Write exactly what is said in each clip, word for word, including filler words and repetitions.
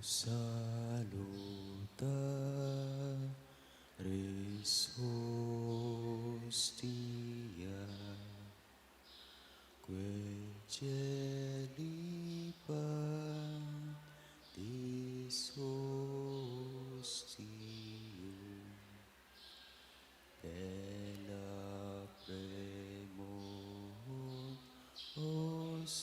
Salutaris hostia, quae celibatis hostium, te lacrimunt hostilia,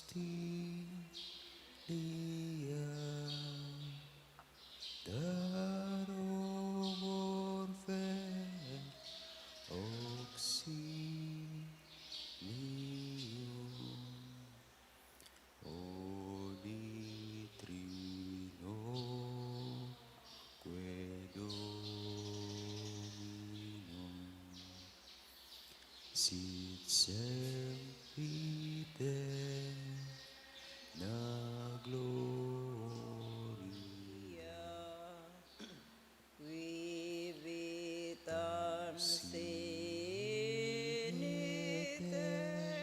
darumur fem auxilium. Odi trinoque Dominum, sit semper te na gloria, qui vitam sine terminum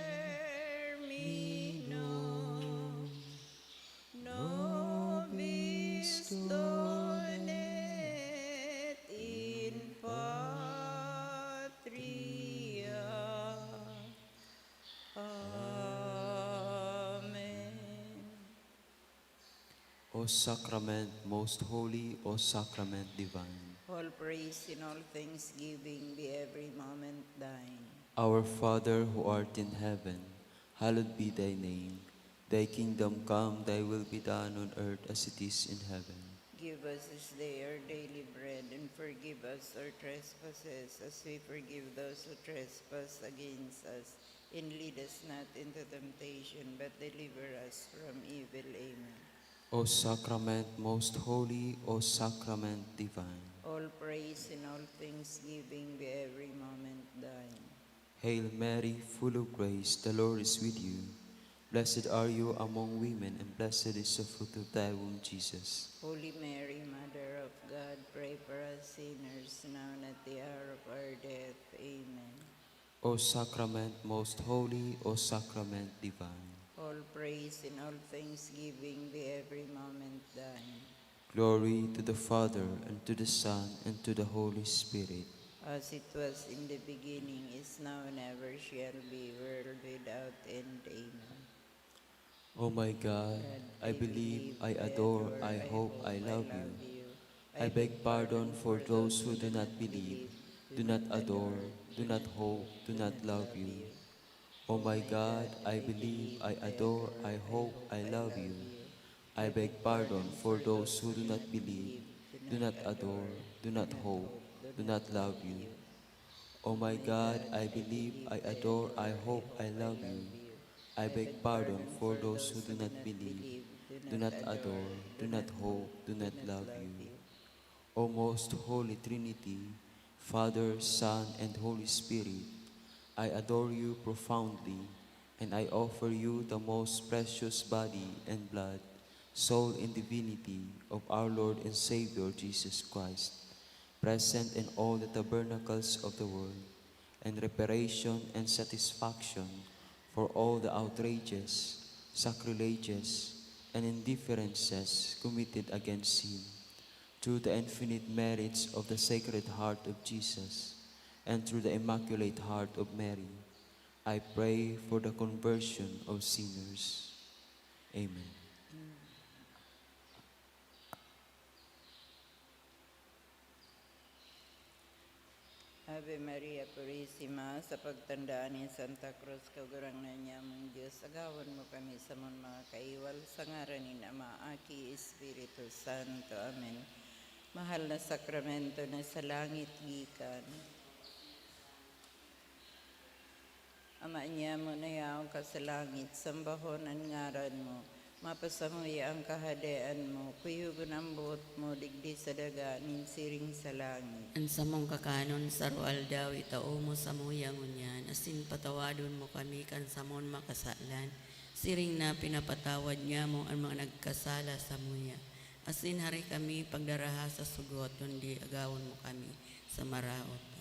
nobis donet in patria. Amen. O sacrament most holy, O sacrament divine. All praise and all thanksgiving be every moment thine. Our Father who art in heaven, hallowed be thy name. Thy kingdom come, thy will be done on earth as it is in heaven. Give us this day our daily bread, and forgive us our trespasses, as we forgive those who trespass against us. And lead us not into temptation, but deliver us from evil. Amen. O sacrament most holy, O sacrament divine. All praise and all thanksgiving be every moment thine. Hail Mary, full of grace, the Lord is with you. Blessed are you among women, and blessed is the fruit of thy womb, Jesus. Holy Mary, Mother of God, pray for us sinners, now and at the hour of our death. Amen. O sacrament most holy, O sacrament divine. All praise and all thanksgiving be every moment thine. Glory to the Father, and to the Son, and to the Holy Spirit. As it was in the beginning, is now, and ever shall be, world without end. Amen. O my God, I believe, I adore, I hope, I love you. I beg pardon for those who do not believe, do not adore, do not hope, do not love you. O my God, I believe, I adore, I hope, I love you. I beg pardon for those who do not believe, do not adore, do not hope, do not love you. O my God, I believe, I adore, I hope, I love you. I beg pardon for those who do not believe, do not adore, do not hope, do not love you. O most holy Trinity, Father, Son, and Holy Spirit, I adore you profoundly, and I offer you the most precious body and blood, soul and divinity of our Lord and Savior Jesus Christ, present in all the tabernacles of the world, and reparation and satisfaction for all the outrages, sacrileges, and indifferences committed against him. Through the infinite merits of the Sacred Heart of Jesus and through the Immaculate Heart of Mary, I pray for the conversion of sinners. Amen. Ave Maria Purisima, sa pagtanda nin Santa Cruz, Kagurangnan nyamong Dios, agawon mo kami samon mga kaiwal, sa ngaran nin Ama, Aki, Espiritu Santo. Amen. Mahal na sakramento na sa langit gikan. Ama nyamo na yaon ka sa langit, sambahon an ngaran mo. Mapasamuya an kahadean mo, kuyogon an boot mo digdi sa daga nin siring sa langit. An samong kakanon sa aroaldaw itao mo samuya ngunyan, asin patawadon mo kami kan samon makasalan, siring na pinapatawad nyamo an mga nagkasala samuya. Asin hari kami pagdaraha sa sugot, kundi agawon mo kami sa maraot. Amen.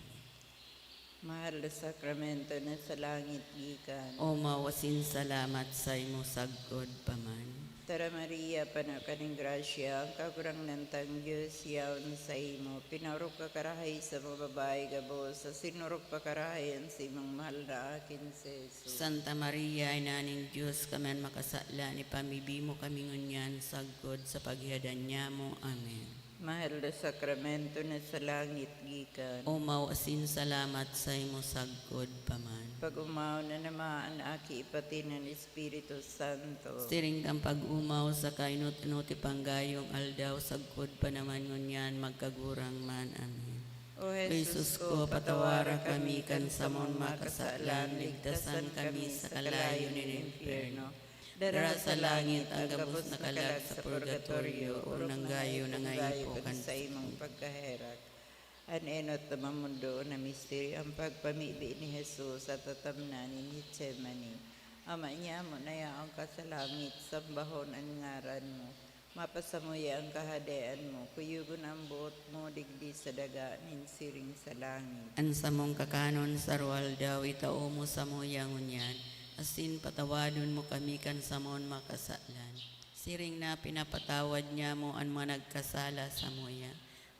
Mahal na sakramento na sa langit gikan. O mawasin salamat sa imo sagkod pa man. Tara Maria, pano ka nin grasya, ang Kagurangnan tang Dios yaon saimo. Pinaorog ka karahay sa mga babayi gabos, asin orog pa karahay an simong mahal na akin si Jesus. Santa Maria, Ina nin Dios, kami an makasalan, ipamibi mo kami ngunyan sagkod sa paghihadan nyamo. Amen. Mahal na sakramento na sa langit gikan. Omaw asin salamat saimo sagkod pa man. Pag-omaw na naman an Aki, pati an Espiritu Santo. Siring kan pag-omaw sa kainot-inot ipanggayong aldaw, sagkod pa naman ngunyan, magkagurang man. Amen. O Jesus ko, patawara kami kan samon makasalan, ligtasan kami sa kalayo nin impyerno. Dara sa langit ang gabos na kalag sa purgatorio, o nanggayo na ngayon po kan saimong pagkaherak. An enot na mamundoon na misteryo, ang pagpamibi ni Jesus sa tatamnan nin Getsemani. Ama nyamo na yaon ka sa langit, sambahon an ngaran mo. Mapasamuya an kahadean mo, kuyogon an boot mo digdi sa daga nin siring sa langit. An samong kakanon sa aroaldaw, itao mo samuya ngunyan, asin patawadon mo kami kan samon makasalan, siring na pinapatawad nyamo an mga nagkasala samuya.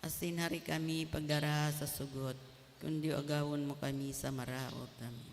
Asin hari kami pagdaraha sa sugot, kundi agawon mo kami sa maraot. Amen.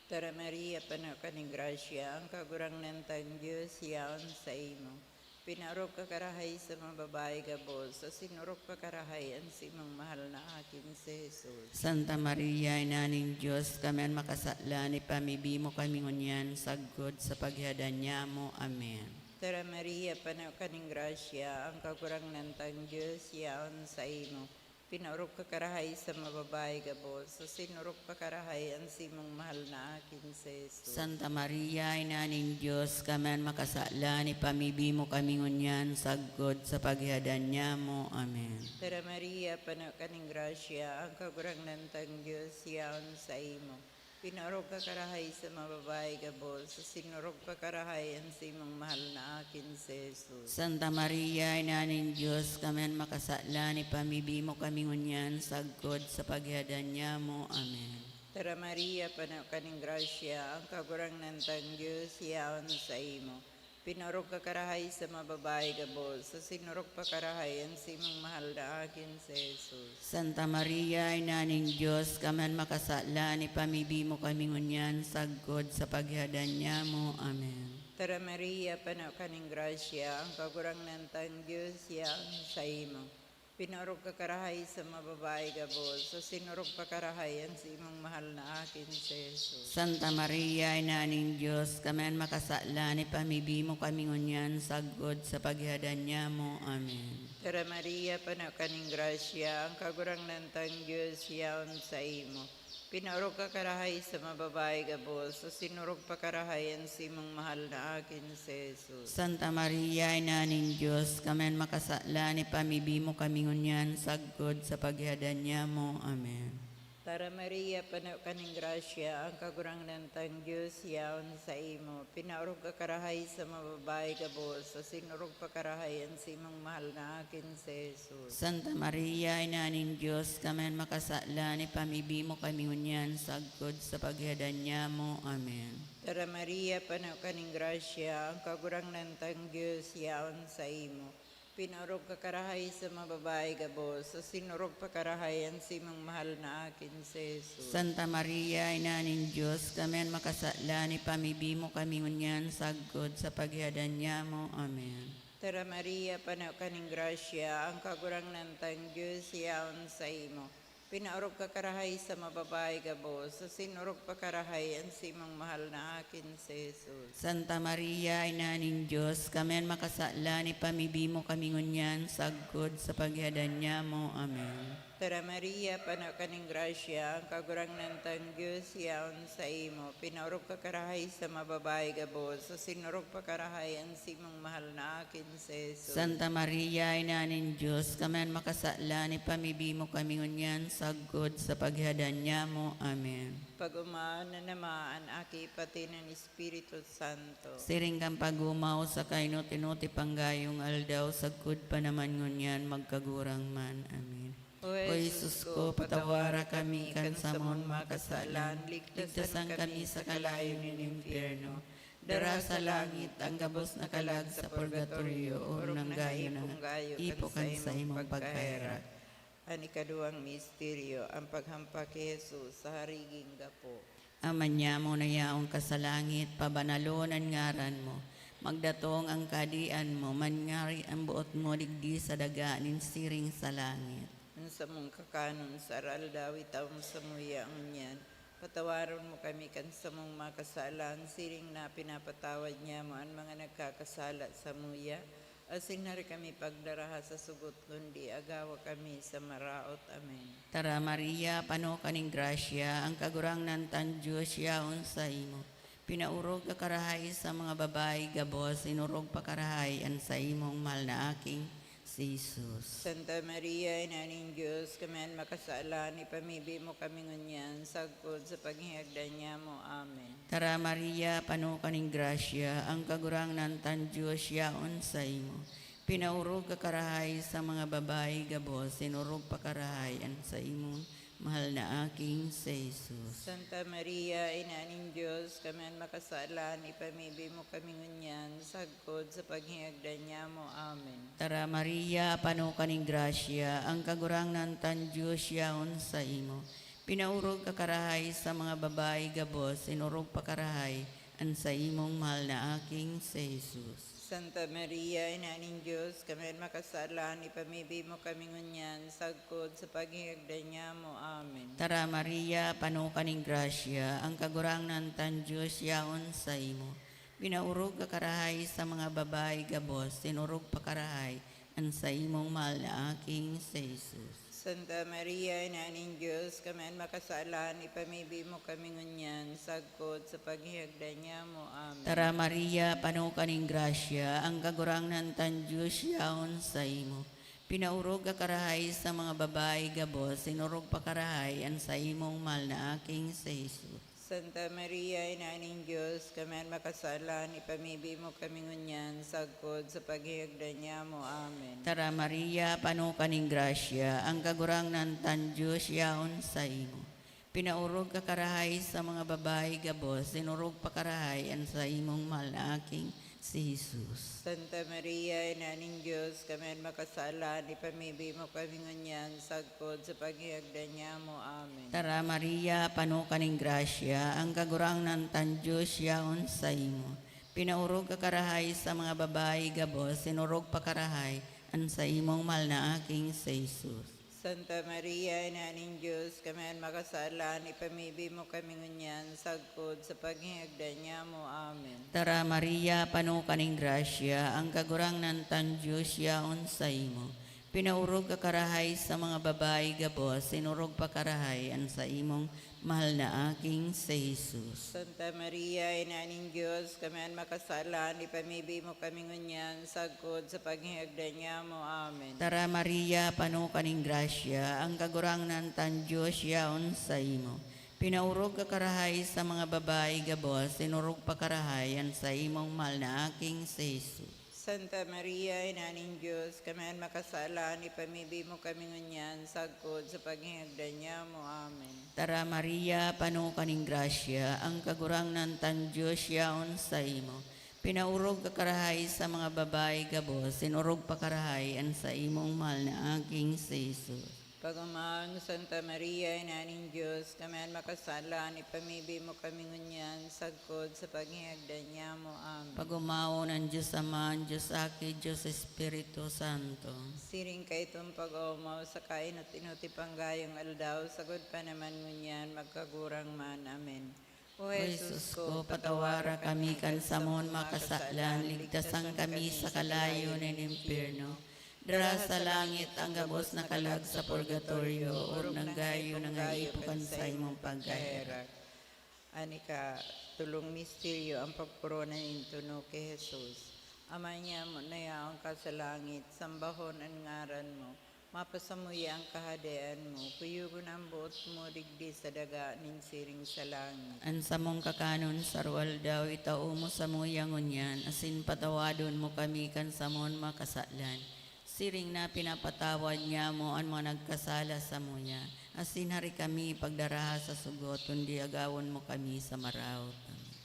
Tara Maria, pano ka nin grasya, ang Kagurangnan tang Dios yaon saimo. Pinaorog ka karahay sa mga babayi gabos, asin orog pa karahay an simong mahal na akin si Jesus. Santa Maria, Ina nin Dios, kami an makasalan, ipamibi mo kami ngunyan sagkod sa paghihadan nyamo. Amen. Tara Maria, pano ka nin grasya, ang Kagurangnan tang Dios yaon saimo. Pinaorog ka karahay sa mga babayi gabos, asin orog pa karahay an simong mahal na akin si Jesus. Santa Maria, Ina nin Dios, kami an makasalan, ipamibi mo kami ngunyan sagkod sa paghihadan nyamo. Amen. Tara Maria, pano ka nin grasya, ang Kagurangnan tang Dios yaon saimo. Pinaorog ka karahay sa mga babayi gabos, asin orog pa karahay an simong mahal na akin si Jesus. Santa Maria, Ina nin Dios, kami an makasalan, ipamibi mo kami ngunyan sagkod sa paghihadan nyamo. Amen. Tara Maria, pano ka nin grasya, ang Kagurangnan tang Dios yaon saimo. Pinaorog ka karahay sa mga babayi gabos, asin orog pa karahay an simong mahal na akin si Jesus. Santa Maria, Ina nin Dios, kami an makasalan, ipamibi mo kami ngunyan sagkod sa paghihadan nyamo. Amen. Tara Maria, pano ka nin grasya, ang Kagurangnan tang Dios yaon saimo. Pinaorog ka karahay sa mga babayi gabos, asin orog pa karahay an simong mahal na akin si Jesus. Santa Maria, Ina nin Dios, kami an makasalan, ipamibi mo kami ngunyan sagkod sa paghihadan nyamo. Amen. Tara Maria, pano ka nin grasya, ang Kagurangnan tang Dios yaon saimo. Pinaorog ka karahay sa mga babayi gabos, asin orog pa karahay an simong mahal na akin si Jesus. Santa Maria, Ina nin Dios, kami an makasalan, ipamibi mo kami ngunyan sagkod sa paghihadan nyamo. Amen. Tara Maria, pano ka nin grasya, ang Kagurangnan tang Dios yaon saimo. Pinaorog ka karahay sa mga babayi gabos, asin orog pa karahay an simong mahal na akin si Jesus. Santa Maria, Ina nin Dios, kami an makasalan, ipamibi mo kami ngunyan sagkod sa paghihadan nyamo. Amen. Tara Maria, pano ka nin grasya, ang Kagurangnan tang Dios yaon saimo. Pinaorog ka karahay sa mga babayi gabos, asin orog pa karahay an simong mahal na akin si Jesus. Santa Maria, Ina nin Dios, kami an makasalan, ipamibi mo kami ngunyan sagkod sa paghihadan nyamo. Amen. Tara Maria, pano ka nin grasya, ang Kagurangnan tang Dios yaon saimo. Pinaorog ka karahay sa mga babayi gabos, asin orog pa karahay an simong mahal na akin si Jesus. Santa Maria, Ina nin Dios, kami an makasalan, ipamibi mo kami ngunyan sagkod sa paghihadan nyamo. Amen. Tara Maria, pano ka nin grasya, ang Kagurangnan tang Dios yaon saimo. Pinaorog ka karahay sa mga babayi gabos, asin orog pa karahay an simong mahal na akin si Jesus. Santa Maria, Ina nin Dios, kami an makasalan, ipamibi mo kami ngunyan sagkod sa paghihadan nyamo. Amen. Pag-omaon na naman an Aki, pati an Espiritu Santo. Siring kan pag-omaw sa kainot-inot ipanggayong aldaw, sagkod pa naman ngunyan, magkagurang man. Amen. O Jesus ko, patawara kami kan samon makasalan, ligtasan kami sa kalayo nin impyerno. Dara sa langit ang gabos na kalag sa purgatorio, orog na gayo na ipo kan saimong pagkaherak. An ikaduwang misteryo, ang paghampak ki Jesus sa hariging gapo. Ama nyamo na yaon ka sa langit, pabanalon an ngaran mo. Magdatong ang kahadean mo, mangyari ang boot mo digdi sa daga nin siring sa langit. An samong kakanon sa aroaldaw, itao mo samuya ngunyan. Patawaron mo kami kan samong mga kasalan, siring na pinapatawad nyamo an mga nagkakasala samuya. Asin hari kami pagdaraha sa sugot, kundi agawa kami sa maraot. Amen. Tara, Maria, pano ka nin grasya, ang Kagurangnan tang Dios yaon saimo. Pinaorog ka karahay sa mga babayi gabos, inorog pa karahay an saimong mahal na aking si Jesus. Santa Maria, Ina nin Dios, kami an makasalan, ipamibi mo kami ngunyan, sagkod sa paghihagdan nyamo. Amen. Tara, Maria, pano ka nin grasya, ang Kagurangnan tang Dios yaon saimo. Pinaorog ka karahay sa mga babayi gabos, inorog pa karahay an saimong mahal na aking si Jesus. Santa Maria, Ina nin Dios, kami an makasalan, ipamibi mo kami ngunyan, sagkod sa paghihagdan nyamo. Amen. Tara, Maria, pano ka nin grasya, ang Kagurangnan tang Dios yaon saimo. Pinaorog ka karahay sa mga babayi gabos, inorog pa karahay an saimong mahal na aking si Jesus. Santa Maria, Ina nin Dios, kami an makasalan, ipamibi mo kami ngunyan, sagkod sa paghihagdan nyamo. Amen. Tara, Maria, pano ka nin grasya, ang Kagurangnan tang Dios yaon saimo. Pinaorog ka karahay sa mga babayi gabos, inorog pa karahay an saimong mahal na aking si Jesus. Santa Maria, Ina nin Dios, kami an makasalan, ipamibi mo kami ngunyan, sagkod sa paghihagdan nyamo. Amen. Tara, Maria, pano ka nin grasya, ang Kagurangnan tang Dios yaon saimo. Pinaorog ka karahay sa mga babayi gabos, inorog pa karahay an saimong mahal na aking si Jesus. Santa Maria, Ina nin Dios, kami an makasalan, ipamibi mo kami ngunyan, sagkod sa paghihagdan nyamo. Amen. Tara, Maria, pano ka nin grasya, ang Kagurangnan tang Dios yaon saimo. Pinaorog ka karahay sa mga babayi gabos, inorog pa karahay an saimong mahal na aking si Jesus. Santa Maria, Ina nin Dios, kami an makasalan, ipamibi mo kami ngunyan, sagkod sa paghihagdan nyamo. Amen. Tara, Maria, pano ka nin grasya, ang Kagurangnan tang Dios yaon saimo. Pinaorog ka karahay sa mga babayi gabos, inorog pa karahay an saimong mahal na aking si Jesus. Santa Maria, Ina nin Dios, kami an makasalan, ipamibi mo kami ngunyan, sagkod sa paghihagdan nyamo. Amen. Tara, Maria, pano ka nin grasya, ang Kagurangnan tang Dios yaon saimo. Pinaorog ka karahay sa mga babayi gabos, inorog pa karahay an saimong mahal na aking si Jesus. Santa Maria, Ina nin Dios, kami an makasalan, ipamibi mo kami ngunyan, sagkod sa paghihagdan nyamo. Amen. Tara, Maria, pano ka nin grasya, ang Kagurangnan tang Dios yaon saimo. Pinaorog ka karahay sa mga babayi gabos, inorog pa karahay an saimong mahal na aking si Jesus. Santa Maria, Ina nin Dios, kami an makasalan, ipamibi mo kami ngunyan, sagkod sa paghihagdan nyamo. Amen. Tara, Maria, pano ka nin grasya, ang Kagurangnan tang Dios yaon saimo. Pinaorog ka karahay sa mga babayi gabos, inorog pa karahay an saimong mahal na aking si Jesus. Pag-omawon, Santa Maria, Ina nin Dios, kami an makasalan, ipamibi mo kami ngunyan, sagkod sa paghihagdan nyamo. Amen. Pag-omawon an Dios Ama, an Dios Aki, Dios Espiritu Santo. Siring kaitong pag-oomaw sa kainot-inoti panggayong aldaw, sagod pa naman ngunyan, magkagurang man. Amen. O Jesus ko, patawara kami kan samon makasalan, ligtasan kami sa kalayo nin impyerno. Dara sa langit ang gabos na kalag sa purgatorio, orog na gayo na nga ipo kan saimong pagkaherak. An ikatulong misteryo, ang pagkorona nin tuno ki Jesus. Ama nyamo na yaon ka sa langit, sambahon an ngaran mo. Mapasamuya an Kahadean mo, kuyogon an boot mo digdi sa daga nin siring sa langit. An samong kakanon sa aroaldaw itao mo samuya ngunyan, asin patawadon mo kami kan samon makasalan, siring na pinapatawad nyamo an mga nagkasala samuya. Asin hari kami pagdaraha sa sugot, kundi agawon mo kami sa maraot. Amen.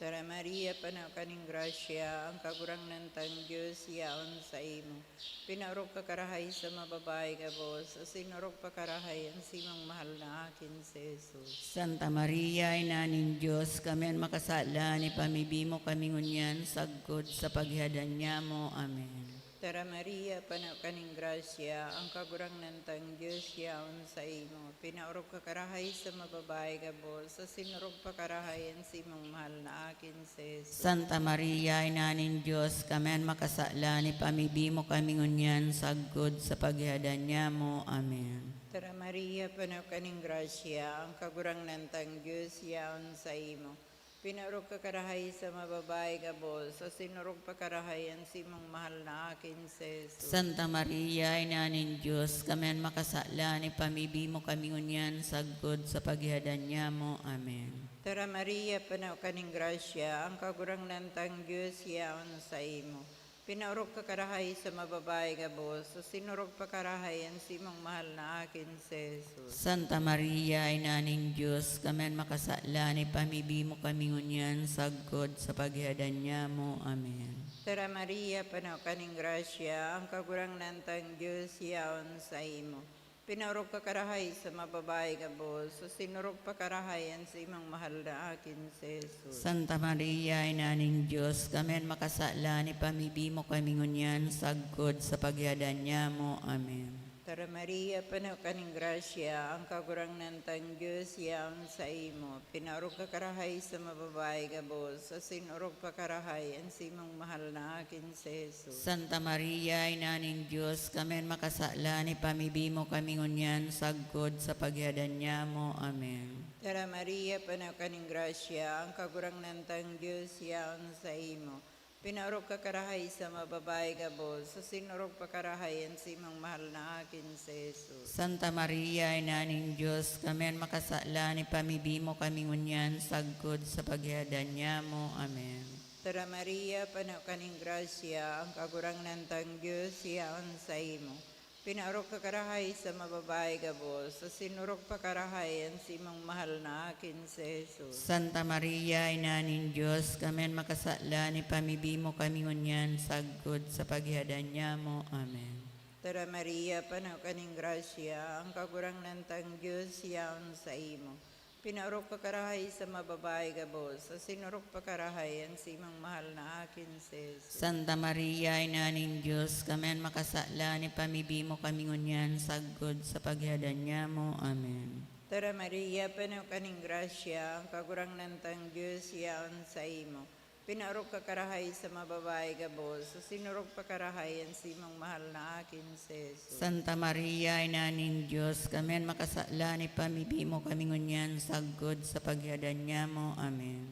Tara Maria, pano ka nin grasya, ang Kagurangnan tang Dios yaon saimo. Pinaorog ka karahay sa mga babayi gabos, asin orog pa karahay an simong mahal na akin si Jesus. Santa Maria, Ina nin Dios, kami an makasalan, ipamibi mo kami ngunyan sagkod sa paghihadan nyamo. Amen. Tara Maria, pano ka nin grasya, ang Kagurangnan tang Dios yaon saimo. Pinaorog ka karahay sa mga babayi gabos, asin orog pa karahay an simong mahal na akin si Jesus. Santa Maria, Ina nin Dios, kami an makasalan, ipamibi mo kami ngunyan sagkod sa paghihadan nyamo. Amen. Tara Maria, pano ka nin grasya, ang Kagurangnan tang Dios yaon saimo. Pinaorog ka karahay sa mga babayi gabos, asin orog pa karahay an simong mahal na akin si Jesus. Santa Maria, Ina nin Dios, kami an makasalan, ipamibi mo kami ngunyan sagkod sa paghihadan nyamo. Amen. Tara Maria, pano ka nin grasya, ang Kagurangnan tang Dios yaon saimo. Pinaorog ka karahay sa mga babayi gabos, asin orog pa karahay an simong mahal na akin si Jesus. Santa Maria, Ina nin Dios, kami an makasalan, ipamibi mo kami ngunyan sagkod sa paghihadan nyamo. Amen. Tara Maria, pano ka nin grasya, ang Kagurangnan tang Dios yaon saimo. Pinaorog ka karahay sa mga babayi gabos, asin orog pa karahay an simong mahal na akin si Jesus. Santa Maria, Ina nin Dios, kami an makasalan, ipamibi mo kami ngunyan sagkod sa paghihadan nyamo. Amen. Tara Maria, pano ka nin grasya, ang Kagurangnan tang Dios yaon saimo. Pinaorog ka karahay sa mga babayi gabos, asin orog pa karahay an simong mahal na akin si Jesus. Santa Maria, Ina nin Dios, kami an makasalan, ipamibi mo kami ngunyan sagkod sa paghihadan nyamo. Amen. Tara Maria, pano ka nin grasya, ang Kagurangnan tang Dios yaon saimo. Pinaorog ka karahay sa mga babayi gabos, asin orog pa karahay an simong mahal na akin si Jesus. Santa Maria, Ina nin Dios, kami an makasalan, ipamibi mo kami ngunyan sagkod sa paghihadan nyamo. Amen. Tara Maria, pano ka nin grasya, ang Kagurangnan tang Dios yaon saimo. Pinaorog ka karahay sa mga babayi gabos, asin orog pa karahay an simong mahal na akin si Jesus. Santa Maria, Ina nin Dios, kami an makasalan, ipamibi mo kami ngunyan sagkod sa paghihadan nyamo. Amen. Tara Maria, pano ka nin grasya, ang Kagurangnan tang Dios yaon saimo. Pinaorog ka karahay sa mga babayi gabos, asin orog pa karahay an simong mahal na akin si Jesus. Santa Maria, Ina nin Dios, kami an makasalan, ipamibi mo kami ngunyan sagkod sa paghihadan nyamo. Amen. Tara Maria, pano ka nin grasya, ang Kagurangnan tang Dios yaon saimo. Pinaorog ka karahay sa mga babayi gabos, asin orog pa karahay an simong mahal na akin si Jesus. Santa Maria, Ina nin Dios, kami an makasalan, ipamibi mo kami ngunyan sagkod sa paghihadan nyamo. Amen.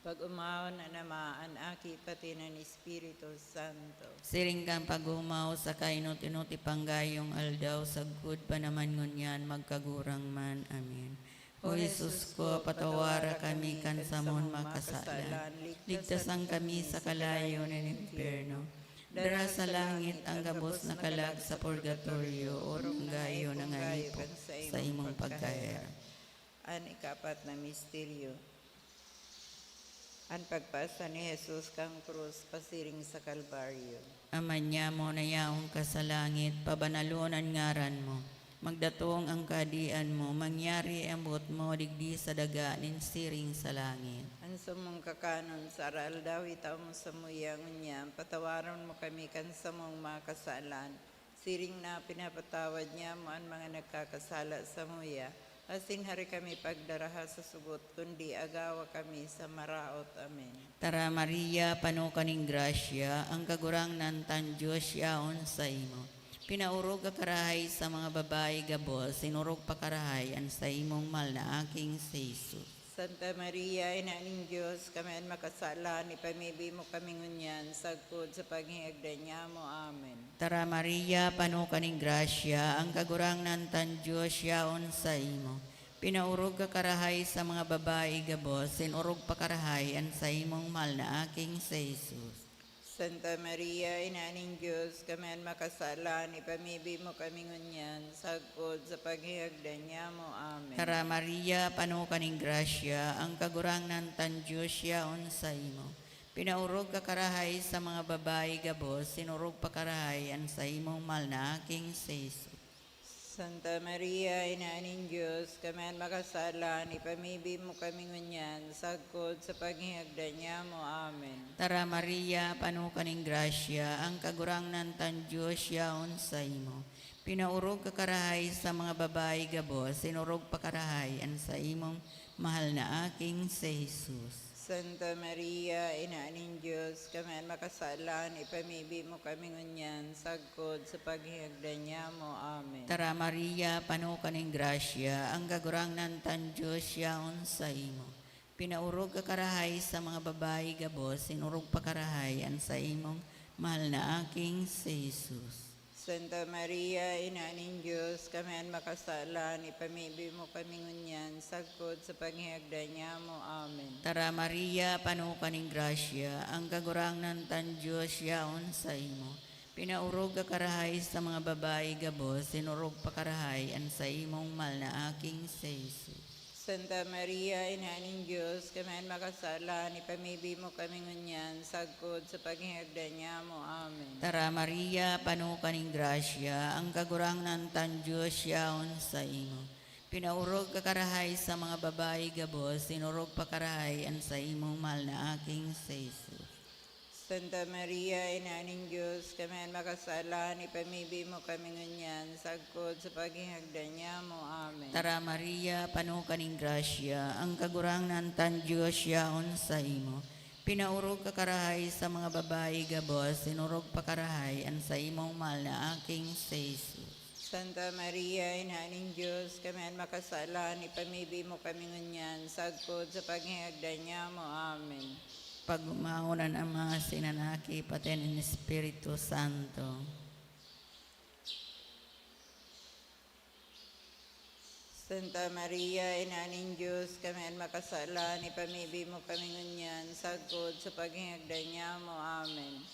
Pag-omawon an Ama, an Aki, pati an Espiritu Santo. Siring kan pag-omaw sa kainot-inot ipanggayong aldaw, sagkod pa naman ngunyan, magkagurang man. Amen. O Jesus ko, patawara kami kan samon mga kasalan. Ligtasan kami sa kalayo nin impyerno. Dara sa langit ang gabos na kalag sa purgatorio, o nanggayo na ngani po sa imong pagkaherak. An ikapat na misteryo, an pagpasa ni Jesus kan krus pasiring sa Kalbaryo. Ama nyamo na yaon ka sa langit, pabanalon an ngaran mo. Magdatong ang kahadean mo, mangyari ang boot mo digdi sa daga nin siring sa langit. An samong kakanon sa araaldaw itao mo samuya ngunyan, patawaron mo kami kan samong mga kasalan, siring na pinapatawad nyamo an mga nagkakasala samuya, asin hari kami pagdaraha sa sugot, kundi agawa kami sa maraot. Amen. Tara, Maria, pano ka nin grasya, ang Kagurangnan tang Dios yaon saimo. Pinaorog ka karahay sa mga babayi gabos, asin orog pa karahay an saimong mahal na Aking si Jesus. Santa Maria, Ina nin Dios, kami an makasalan, ipamibi mo kami ngunyan, sagkod sa paghingagdan nyamo. Amen. Tara, Maria, pano ka nin grasya, ang Kagurangnan tang Dios yaon saimo. Pinaorog ka karahay sa mga babayi gabos, asin orog pa karahay an saimong mahal na Aking si Jesus. Santa Maria, Ina nin Dios, kami an makasalan, ipamibi mo kami ngunyan, sagkod sa paghihagdan niamo. Amen. Tara, Maria, pano ka nin grasya, ang Kagurangnan kan Dios yaon saimo. Pinaorog ka karahay sa mga babayi gabos, sinorog pa karahay an saimong mahal na aking si Jesus. Santa Maria, Ina nin Dios, kami an makasalan, ipamibi mo kami ngunyan, sagkod sa paghihagdan niamo. Amen. Tara, Maria, pano ka nin grasya, ang Kagurangnan kan Dios yaon saimo. Pinaorog ka karahay sa mga babayi gabos, sinorog pa karahay an saimong mahal na aking si Jesus. Santa Maria, Ina nin Dios, kami an makasalan, ipamibi mo kami ngunyan, sagkod sa paghihagdan niamo. Amen. Tara, Maria, pano ka nin grasya, ang Kagurangnan kan Dios yaon saimo. Pinaorog ka karahay sa mga babayi gabos, sinorog pa karahay an saimong mahal na aking si Jesus. Santa Maria, Ina nin Dios, kami an makasalan, ipamibi mo kami ngunyan, sagkod sa paghihagdan niamo. Amen. Tara, Maria, pano ka nin grasya, ang Kagurangnan kan Dios yaon saimo. Pinaorog ka karahay sa mga babayi gabos, sinorog pa karahay an saimong mahal na aking si Jesus. Santa Maria, Ina nin Dios, kami an makasalan, ipamibi mo kami ngunyan, sagkod sa paghihagdan niamo. Amen. Tara, Maria, pano ka nin grasya, ang Kagurangnan kan Dios yaon saimo. Pinaorog ka karahay sa mga babayi gabos, sinorog pa karahay an saimong mahal na aking si Jesus. Santa Maria, Ina nin Dios, kami an makasalan, ipamibi mo kami ngunyan, sagkod sa paghihagdan niamo. Amen. Tara, Maria, pano ka nin grasya, ang Kagurangnan kan Dios yaon saimo. Pinaorog ka karahay sa mga babayi gabos, sinorog pa karahay an saimong mahal na aking si Jesus. Santa Maria, Ina nin Dios, kami an makasalan, ipamibi mo kami ngunyan, sagkod sa paghihagdan niamo. Amen. Pag-omawon an Ama, asin an Aki, pati an Espiritu Santo. Santa Maria, Ina nin Dios, kami an makasalan, ipamibi mo kami ngunyan, sagkod sa paghihagdan niamo. Amen.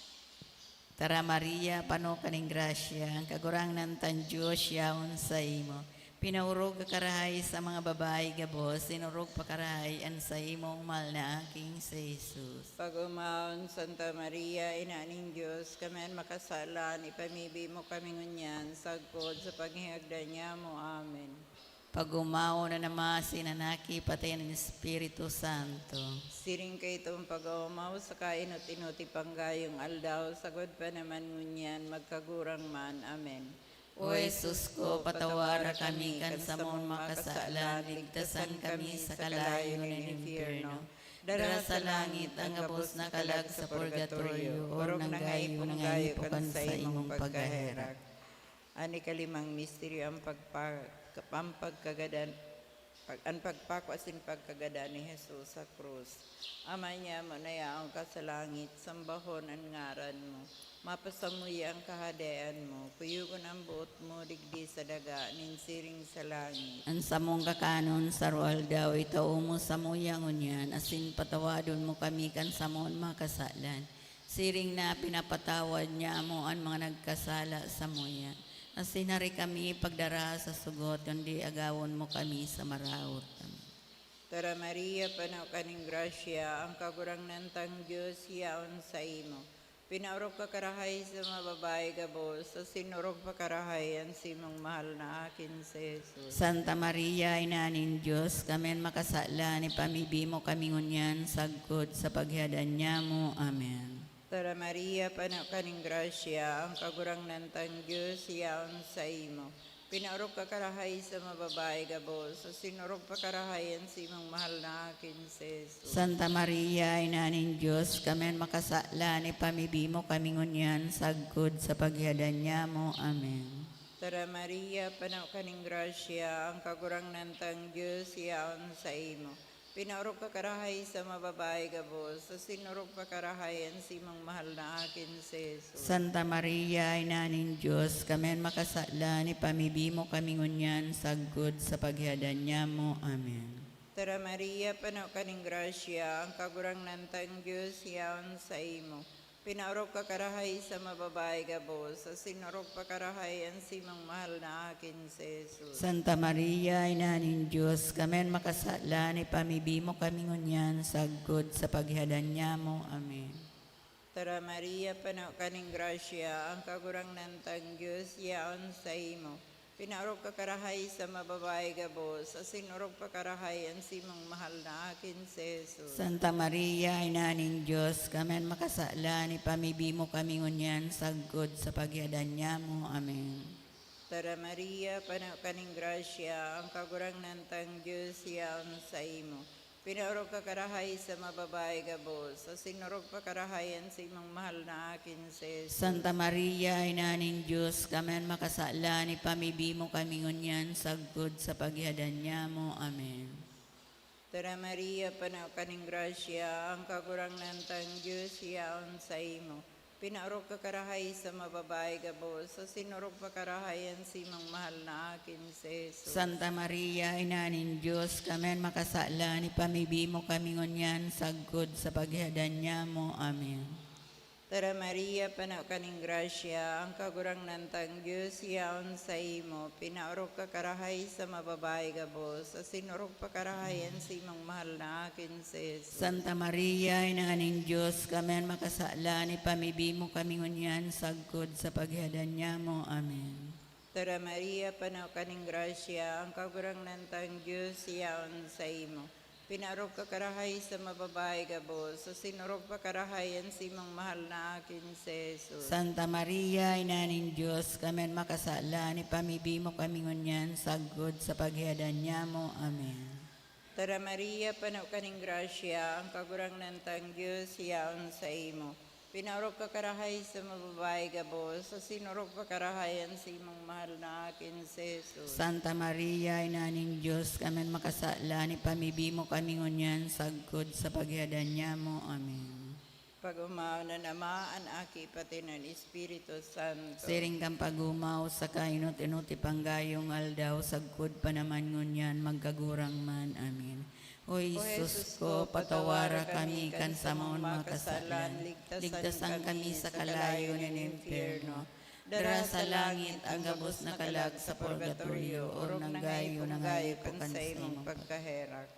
Tara, Maria, pano ka nin grasya, ang Kagurangnan kan Dios yaon saimo. Pinaorog ka karahay sa mga babayi gabos, sinorog pa karahay an saimong mahal na aking si Jesus. Pag-omawon, Santa Maria, Ina nin Dios, kami an makasalan, ipamibi mo kami ngunyan, sagkod sa paghihagdan niamo. Amen. Pag-omawon an Ama, asin an Aki, pati an Espiritu Santo. Siring kaitong pag-oomaw sa kainot-inot ipanggayong aldaw, sagkod pa naman ngunyan, magkagurang man. Amen. O Jesus ko, patawara kami kan samong mga kasalan, ligtasan kami sa kalayo nin impyerno. Dara sa langit an gabos na kalag sa purgatorio, orog na nga iponggayo kan saimong pagkaherak. An ikalimang misteryo, an pagpa-, an pagkagadan, pag-, an pagpako asin pagkagadan ni Jesus sa krus. Ama niamo na yaon ka sa langit, sambahon an ngaran mo. Mapasamuya an kahadean mo. Kuyogon an boot mo digdi sa daga nin siring sa langit. An samong kakanon sa aroaldaw, itao mo samuya ngunyan, asin patawadon mo kami kan samong mga kasalan, siring na pinapatawad niamo an mga nagkasala samuya. Asin hari kami pagdara sa sugot, kundi agawon mo kami sa maraot. Amen. Tara, Maria, pano ka nin grasya, ang Kagurangnan tang Dios yaon saimo. Pinaorog ka karahay sa mga babayi gabos, asin orog pa karahay an simong mahal na akin si Jesus. Santa Maria, Ina nin Dios, kami an makasalan, ipamibi mo kami ngunyan sagkod sa paghihadan niamo. Amen. Tara, Maria, pano ka nin grasya, ang Kagurangnan tang Dios yaon saimo. Pinaorog ka karahay sa mga babayi gabos, asin orog pa karahay an simong mahal na akin si Jesus. Santa Maria, Ina nin Dios, kami an makasalan, ipamibi mo kami ngunyan sagkod sa paghihadan niamo. Amen. Tara, Maria, pano ka nin grasya, ang Kagurangnan tang Dios yaon saimo. Pinaorog ka karahay sa mga babayi gabos, asin orog pa karahay an simong mahal na akin si Jesus. Santa Maria, Ina nin Dios, kami an makasalan, ipamibi mo kami ngunyan sagkod sa paghihadan niamo. Amen. Tara, Maria, pano ka nin grasya, ang Kagurangnan tang Dios yaon saimo. Pinaorog ka karahay sa mababae gabos, asin orog pa karahay an simong mahal na akin si Jesus. Santa Maria, Ina nin Dios, kami an makasalan, ipamibi mo kami ngunyan sagkod sa paghihadan nyamo. Amen. Tara, Maria, pano ka nin grasya, ang Kagurangnan tang Dios yaon saimo. Pinaorog ka karahay sa mababae gabos, asin orog pa karahay an simong mahal na akin si Jesus. Santa Maria, Ina nin Dios, kami an makasalan, ipamibi mo kami ngunyan sagkod sa paghihadan nyamo. Amen. Tara, Maria, pano ka nin grasya, ang Kagurangnan tang Dios yaon saimo. Pinaorog ka karahay sa mababae gabos, asin orog pa karahay an simong mahal na akin si Jesus. Santa Maria, Ina nin Dios, kami an makasalan, ipamibi mo kami ngunyan sagkod sa paghihadan nyamo. Amen. Tara, Maria, pano ka nin grasya, ang Kagurangnan tang Dios yaon saimo. Pinaorog ka karahay sa mababae gabos, asin orog pa karahay an simong mahal na akin si Jesus. Santa Maria, Ina nin Dios, kami an makasalan, ipamibi mo kami ngunyan sagkod sa paghihadan nyamo. Amen. Tara, Maria, pano ka nin grasya, ang Kagurangnan tang Dios yaon saimo. Pinaorog ka karahay sa mababae gabos, asin orog pa karahay an simong mahal na akin si Jesus. Santa Maria, Ina nin Dios, kami an makasalan, ipamibi mo kami ngunyan sagkod sa paghihadan nyamo. Amen. Tara, Maria, pano ka nin grasya, ang Kagurangnan tang Dios yaon saimo. Pinaorog ka karahay sa mababae gabos, asin orog pa karahay an simong mahal na akin si Jesus. Santa Maria, Ina nin Dios, kami an makasalan, ipamibi mo kami ngunyan sagkod sa paghihadan nyamo. Amen. Tara, Maria, pano ka nin grasya, ang Kagurangnan tang Dios yaon saimo. Pinaorog ka karahay sa mababae gabos, asin orog pa karahay an simong mahal na akin si Jesus. Santa Maria, Ina nin Dios, kami an makasalan, ipamibi mo kami ngunyan sagkod sa paghihadan nyamo. Amen. Pag-omaw na Ama, an Aki, pati an Espiritu Santo. Siring kan pag-omaw, saka inot-inot ipang gayong aldaw, sagkod pa naman ngunyan, magkagurang man. Amen. O Jesus ko, patawara kami kan samong mga kasalan, ligtasan kami sa kalayo nin impyerno. Dara sa langit an gabos na kalag sa purgatorio, orog na gayo, na gayo kan saimong pagkaherak.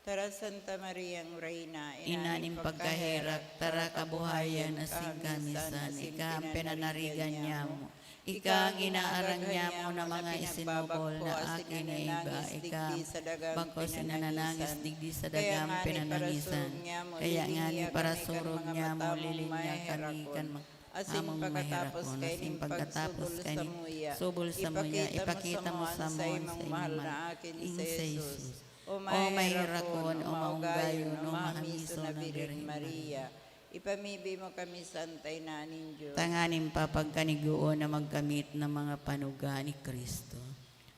Tara, Santa Mariang Reyna, Ina nin pagkaherak, tara kabuhayan asin kamisan, ika an pinanarigan nyamo. Ika an inaaram nyamo na mga isinubol na aki na iba, ika an bakos na nanangis digdi sa dagang pinanangisan. Kaya ngani, parasurog nyamo, lilin niya kami kan ma-, asin among pagkatapos maherakon, asin pagkatapos kaini, subol samuya, ipakita mo samon sa imong mahal na aki si Jesus. O maherakon, o maonggayon, o mahamiso na Birhen Maria, ipamibi mo kami, Santa Ina nin Dios, tanganing papagkanigoon na magkamit na mga panuga ni Cristo.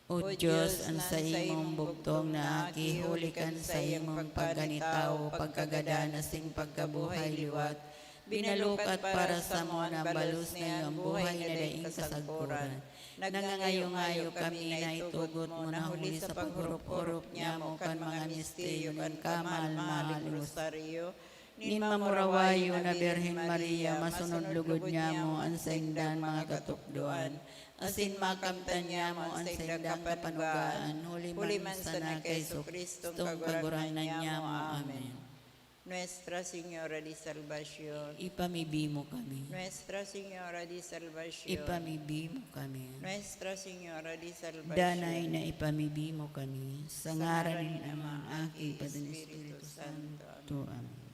O Dios, an saimong bugtong na aki, huli kan saimong pagkanitawo, pagkagadan, asin pagkabuhay liwat, binalukat para samon an balos na iyo, an buhay na daing kasagkoran. Nangangayo-ngayo kami na itugot mo na huli sa paghurup-hurup nyamo kan mga misteryo kan kamahal-mahaling rosaryo nin mamurawayon na Birhen Maria, masunod lugod nyamo an saindang mga katukdoan, asin makamtan nyamo an saindang kapanugaan, huli man sana kay Jesu-Cristong Kagurangnan nyamo. Amen. Nuestra Señora de Salvacion, ipamibi mo kami. Nuestra Señora de Salvacion, ipamibi mo kami. Nuestra Señora de Salvacion, danay na ipamibi mo kami. Sa ngaran nin Ama, Aki, pati nin Espiritu Santo. Amen.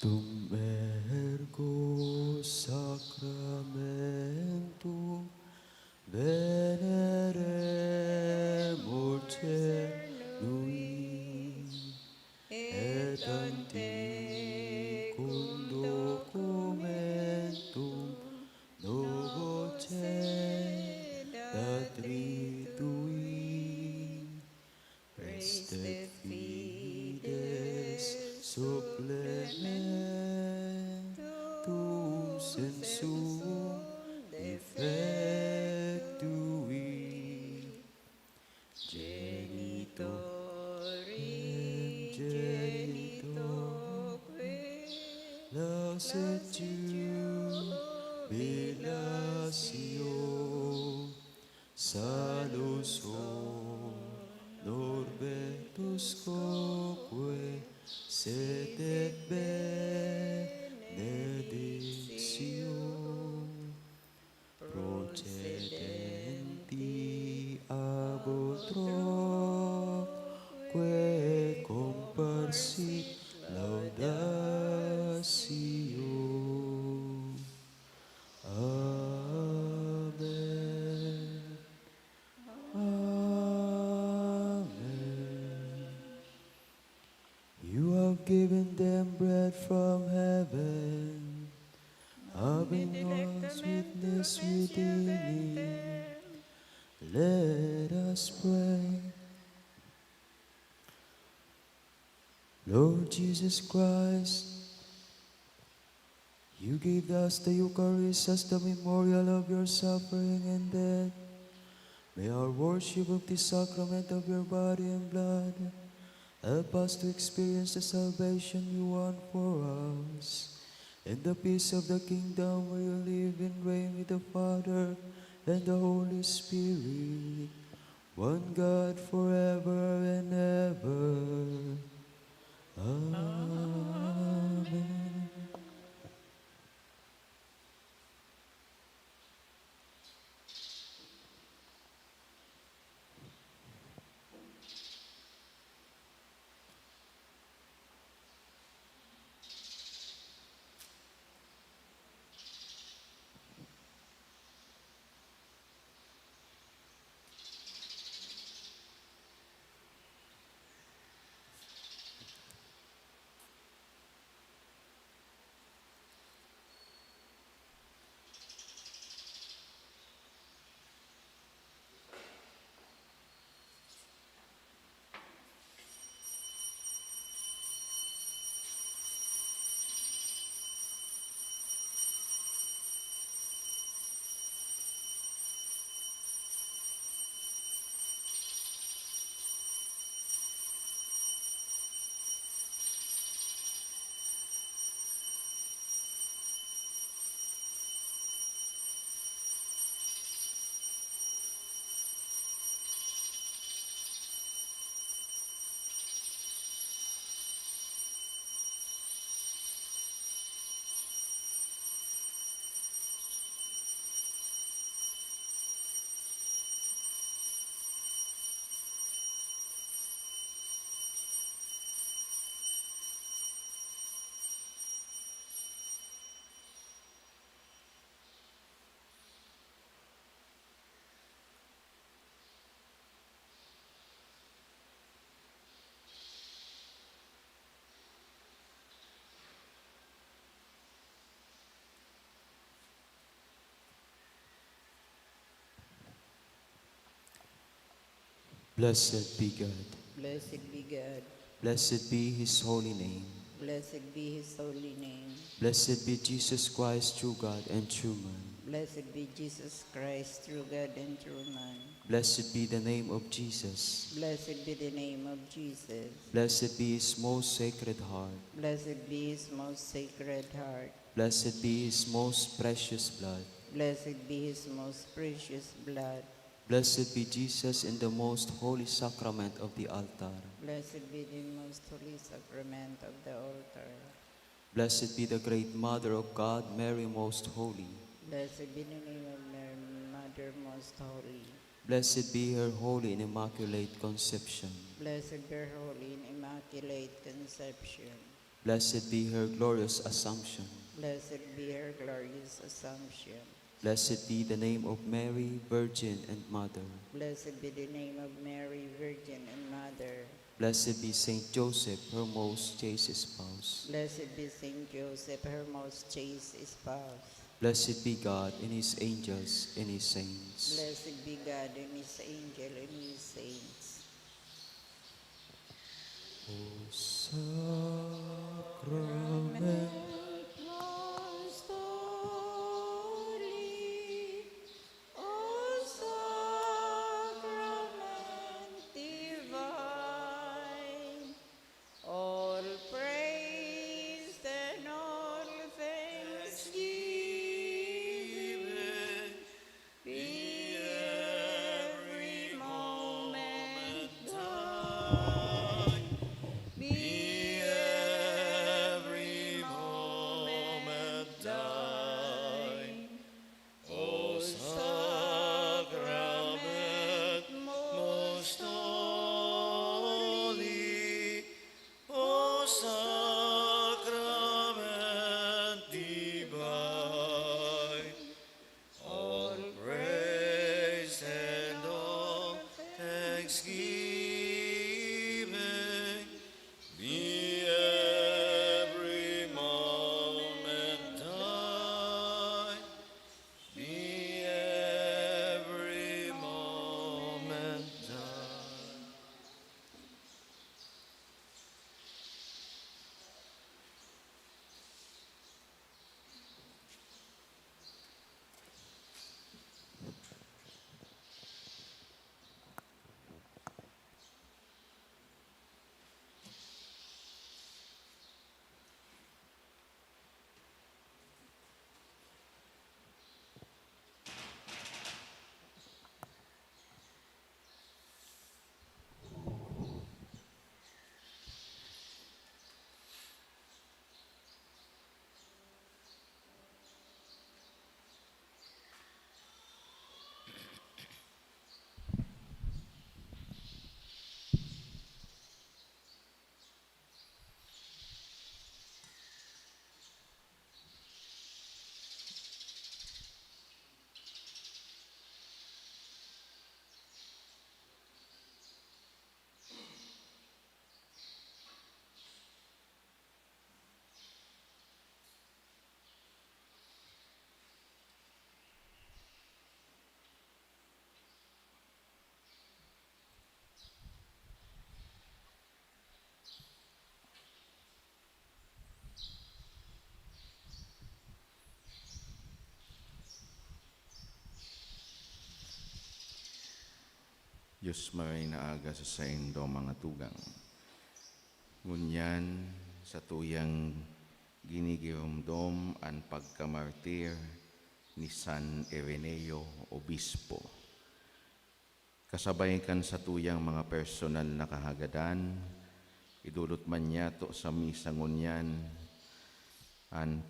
Tum ergo sacramentum veneremur celui, et antiquum documentum novo celae tritui. Praeste fides supplementum sensuum defectui. Genitor in genitoque laxat jubilatio. Salus honor vetuscoque sed et benedictio procedenti ab utroque comparsit laudatio. Amen. Amen. You have given them bread from heaven, having us witness within it. Let us pray. Lord Jesus Christ, you gave us the Eucharist as the memorial of your suffering and death. May our worship of this sacrament of your body and blood help us to experience the salvation you won for us. In the peace of the kingdom where you live and reign with the Father and the Holy Spirit, one God, forever and ever. Amen. Blessed be God. Blessed be God. Blessed be his holy name. Blessed be his holy name. Blessed be Jesus Christ, true God and true man. Blessed be Jesus Christ, true God and true man. Blessed be the name of Jesus. Blessed be the name of Jesus. Blessed be his most sacred heart. Blessed be his most sacred heart. Blessed be his most precious blood. Blessed be his most precious blood. Blessed be Jesus in the most holy sacrament of the altar. Blessed be the most holy sacrament of the altar. Blessed be the great Mother of God, Mary Most Holy. Blessed be the name of Mary, Mother Most Holy. Blessed be her holy and immaculate conception. Blessed be her holy and immaculate conception. Blessed be her glorious Assumption. Blessed be her glorious Assumption. Blessed be the name of Mary, Virgin and Mother. Blessed be the name of Mary, Virgin and Mother. Blessed be Saint Joseph, her most chaste spouse. Blessed be Saint Joseph, her most chaste spouse. Blessed be God in his angels, in his saints. Blessed be God and his angel and his saints. O sacrament, Most holy, O sacrament divine, all praise and all thanksgiving be every moment thine. Be every moment thine. O sacrament most holy, O sacrament divine, all praise and all thanksgiving be every moment thine. Be every moment thine. Dios maray na aga sa saindo, mga tugang. Ngunyan, satuyang ginigiromdom an pagkamartir ni San Ireneo, Obispo. Kasabay kan satuyang mga personal na kahagadan, idolot man niyato sa misa ngunyan an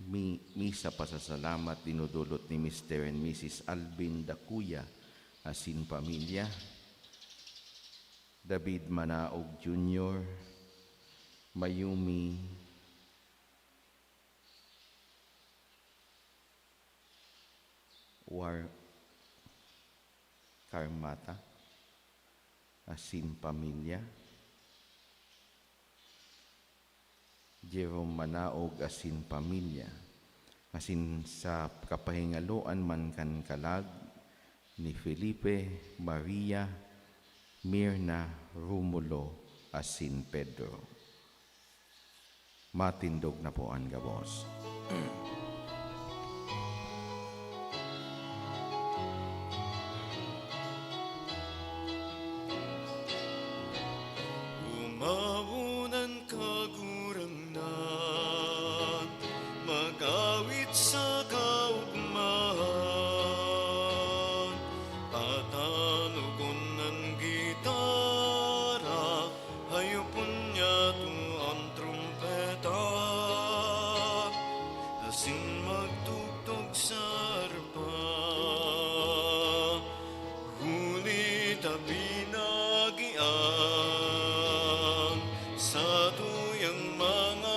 mi-, misa pasasalamat dinodolot ni Mister and Missus Alvin Dacuya asin pamilya, David Manaog Junior, Mayumi War Karmata asin pamilya, Jerome Manaog asin pamilya, asin sa kapahingaloan man kan kalag ni Felipe, Maria, Mirna, Romulo, asin Pedro. Matindog na po an gabos. Umawon an Kagurangnan, mag-awit sa kaogmahan, patanogon an gitara, hayopon niyato an trumpeta, asin magtugtog sa arpa. Huli ta pinaagi an satuyang mga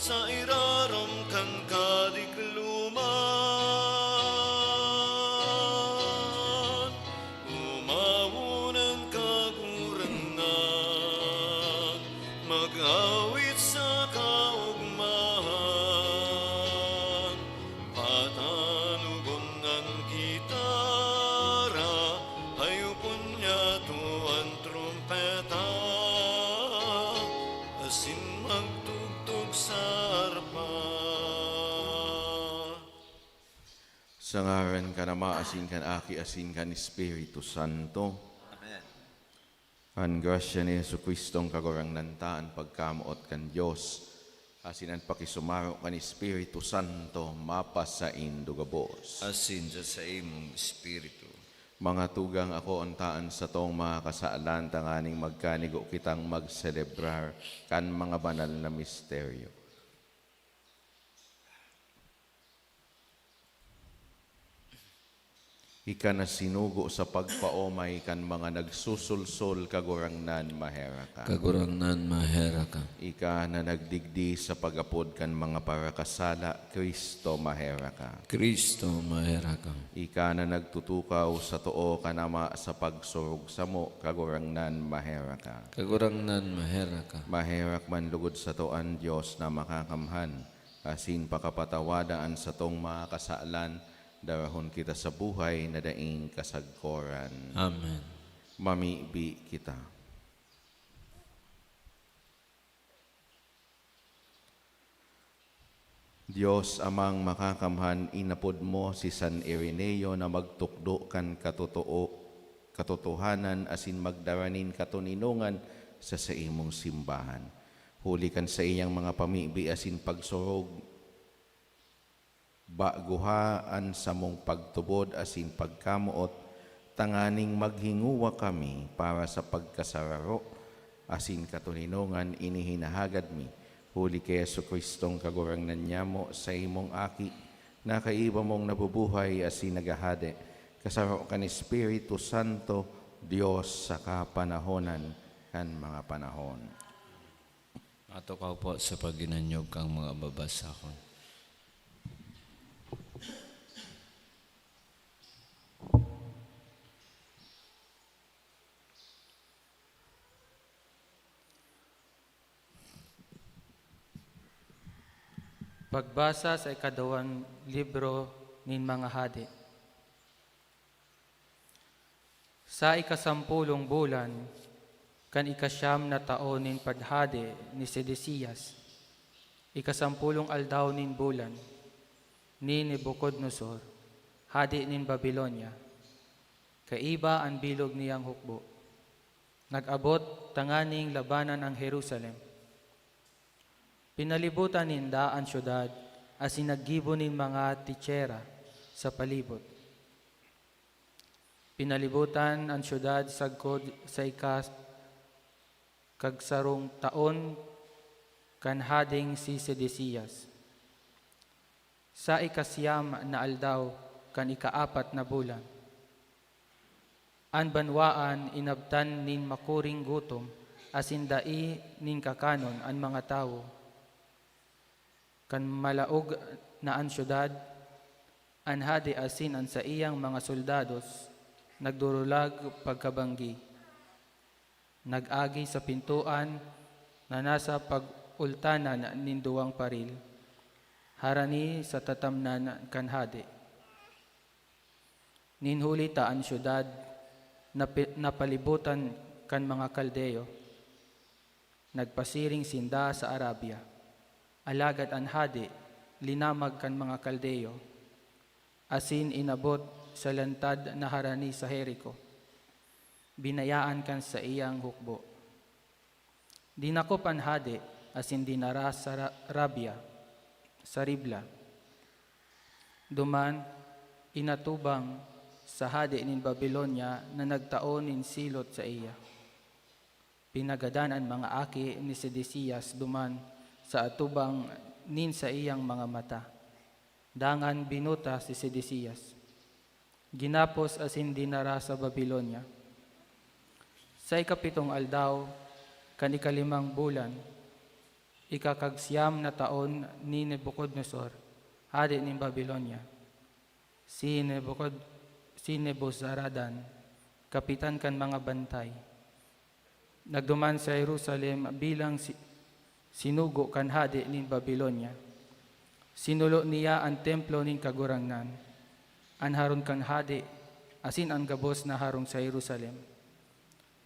Sa irarom kan kadikloman, umawon an Kagurangnan, mag-awit sa kaogmahan, patanugon an gitara, hayopon niyato an trumpeta, asin magtugtog sa arpa. Sa ngaran kan Ama, asin kan Aki, asin kan Espiritu Santo. Amen. An grasya ni Jesu-Cristo, an Kagurangnan ta, an pagkamoot kan Dios, asin an pakisumaro kan Espiritu Santo, mapasaindo gabos. Asin sa saimong espiritu. Mga tugang, akoon ta an satong mga kasalan, tanganing magkanigo kitang magselebrar kan mga banal na misteryo. Ika na sinugo sa pagpaomay kan mga nagsusulsol, Kagurangnan, maherak ka. Kagurangnan, maherak ka. Ika na nagdigdi sa pag-apod kan mga parakasala, Cristo, maherak ka. Cristo, maherak ka. Ika na nagtutukaw sa too kan Ama sa pagsurog samo, Kagurangnan, maherak ka. Kagurangnan, maherak ka. Maherak man lugod sato an Dios na Makakamhan, asin pakapatawada an satong mga kasalan, darahon kita sa buhay na daing kasagkoran. Amen. Mamibi kita. Dios Amang Makakamhan, inapod mo si San Ireneo na magtukdo kan katotoo, katotohanan asin magdara nin katoninongan sa saimong simbahan. Huli kan saiyang mga pamibi asin pagsurog, baguha an samong pagtubod asin pagkamoot, tanganing maghinguwa kami para sa pagkasararo asin katoninongan. Ini hinahagad mi, huli ki Jesu-Cristong Kagurangnan nyamo, saimong Aki, na kaiba mong nabubuhay asin naghahade, kasaro kan Espiritu Santo, Dios sa kapanahonan kan mga panahon. Matukaw po sa paghinanyog kang mga babasahon. Pagbasa sa ikaduwang libro nin mga hade. Sa ikasampolong bulan kan ikasyam na taon nin paghade ni Sedecias, ikasampolong aldaw nin bulan ni Nabucodonosor, hade nin Babilonia, kaiba an bilog niyang hukbo, nag-abot tanganing labanan an Jerusalem. Pinalibotan ninda an syudad asin naggibo nin mga tetsera sa palibot. Pinalibotan an syudad sagkod sa ika-, kagsarong taon kan hadeng si Sedecias. Sa ikasiyam na aldaw kan ikaapat na bulan, an banwaan inabtan nin makuring gutom asin dai nin kakanon an mga tawo. Kan malaog na an syudad, an hade asin an saiyang mga soldados nagdurulag pagkabanggi. Nag-agi sa pintoan na nasa pag-ultanan nin duwang paril, harani sa tatamnan kan hade. Nin huli ta an syudad napi-, napalibotan kan mga Kaldeo, nagpasiring sinda sa Arabia. Alagad an hade linamag kan mga Kaldeo, asin inabot sa lantad na harani sa Jerico, binayaan kan saiyang hukbo. Dinakop an hade asin dinara sa Ra-, Rabia, sa Ribla. Duman, inatubang sa hade nin Babilonia na nagtao nin silot saiya. Pinagadan an mga aki ni Sedecias duman sa atubang nin saiyang mga mata. Dangan binuta si Sedecias. Ginapos asin dinara sa Babilonia. Sa ikapitong aldaw kan ikalimang bulan, Ikakagsiyam na taon ni Nebucodonosor, hade nin Babilonia, si Nebucod-, si Nebuzaradan, kapitan kan mga bantay, nagduman sa Jerusalem bilang si-, sinugo kan hade nin Babilonia. Sinulo niya an templo nin Kagurangnan, an harong kan hade, asin an gabos na harong sa Jerusalem.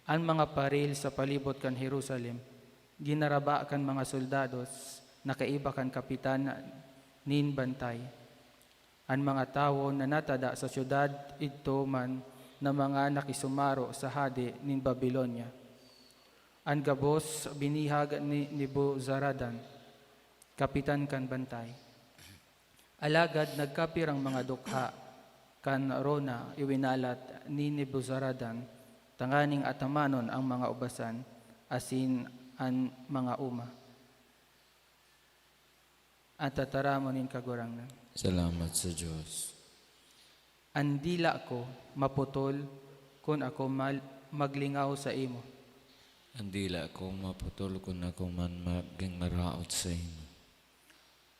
An mga paril sa palibot kan Jerusalem ginaraba kan mga soldados na kaiba kan kapitan nin bantay. An mga tawo na natada sa syudad idto man na mga nakisumaro sa hade nin Babilonia. An gabos binihag ni Nebuzaradan, kapitan kan bantay. Alagad nagkapirang mga dukha kan rona iwinalat ni Nebuzaradan tanganing atamanon an mga ubasan asin an mga oma an tataramon nin Kagurangnan. Salamat sa Dios. An dila ko maputol kun ako mal-, maglingaw saimo. An dila ko maputol kun ako man magin maraot saimo.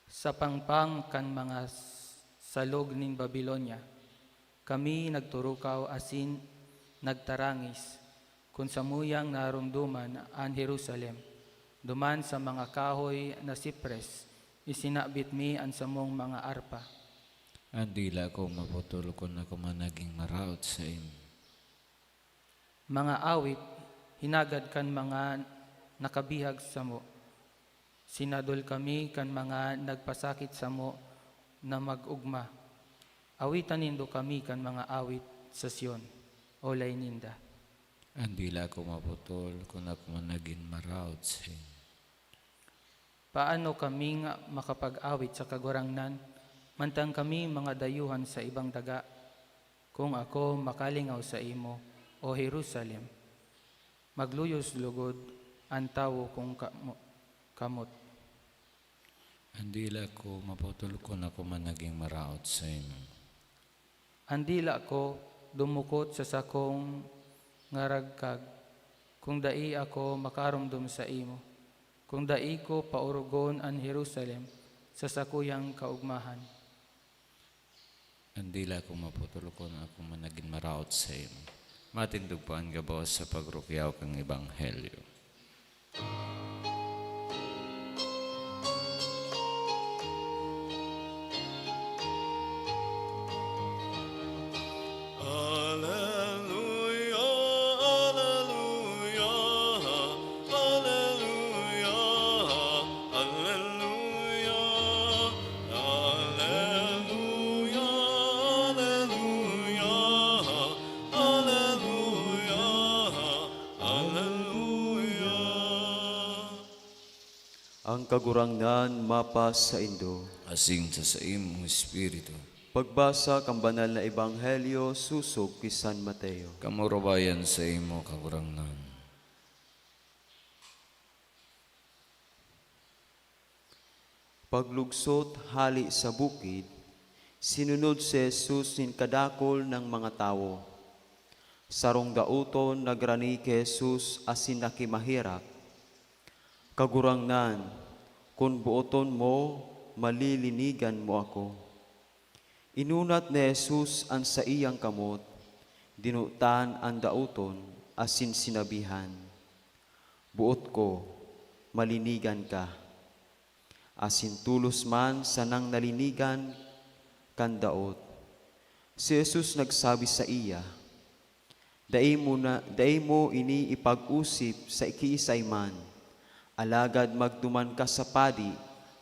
Sa pangpang kan mga s-, salog nin Babilonia, kami nagturukaw asin nagtarangis, kun samuyang naromdoman an Jerusalem, duman sa mga kahoy na sipres, isinabit mi an samong mga arpa. An dila ko maputol kun ako man nagin maraot saimo. Mga awit, hinagad kan mga nakabihag samo. Sinadol kami kan mga nagpasakit samo na mag-ogma. Awitan nindo kami kan mga awit sa Sion, olay ninda. An dila ko maputol kun ako man nagin maraot saimo. Paano kaming makapag-awit sa Kagurangnan, mantang kami mga dayuhan sa ibang daga? Kun ako makalingaw saimo, O Jerusalem, magluyos logod an tawo kong kamo-, kamot. An dila ko maputol kun ako man nagin maraot saimo. An dila ko dumukot sa sakong ngaragkag, kun dai ako makaromdom saimo, kun dai ko paorogon an Jerusalem sa sakuyang kaogmahan. An dila ko maputol kun ako man nagin maraot saimo. Matindog pa an gabos sa pagrukyaw kan ebanghelyo. Aleluya, aleluya, aleluya, aleluya, aleluya, aleluya, aleluya. An Kagurangnan mapasaindo. Asin sa saimong espiritu. Pagbasa kan Banal na Ebanghelyo sosog ki San Mateo. Kamurawayan saimo, Kagurangnan. Paglugsot hale sa bukid, sinunod si Jesus nin kadakul na mga tawo. Sarong daoton nagrani ki Jesus asin nakimaherak, "Kagurangnan, kun booton mo, malilinigan mo ako." Inunat ni Jesus an saiyang kamot, dinutan an daoton, asin sinabihan, "Boot ko, malinigan ka." Asin tolos man sanang nalinigan kan daot. Si Jesus nagsabi saiya, "Dai mo na, dai mo ini ipag-osip sa kiisay man, alagad magduman ka sa padi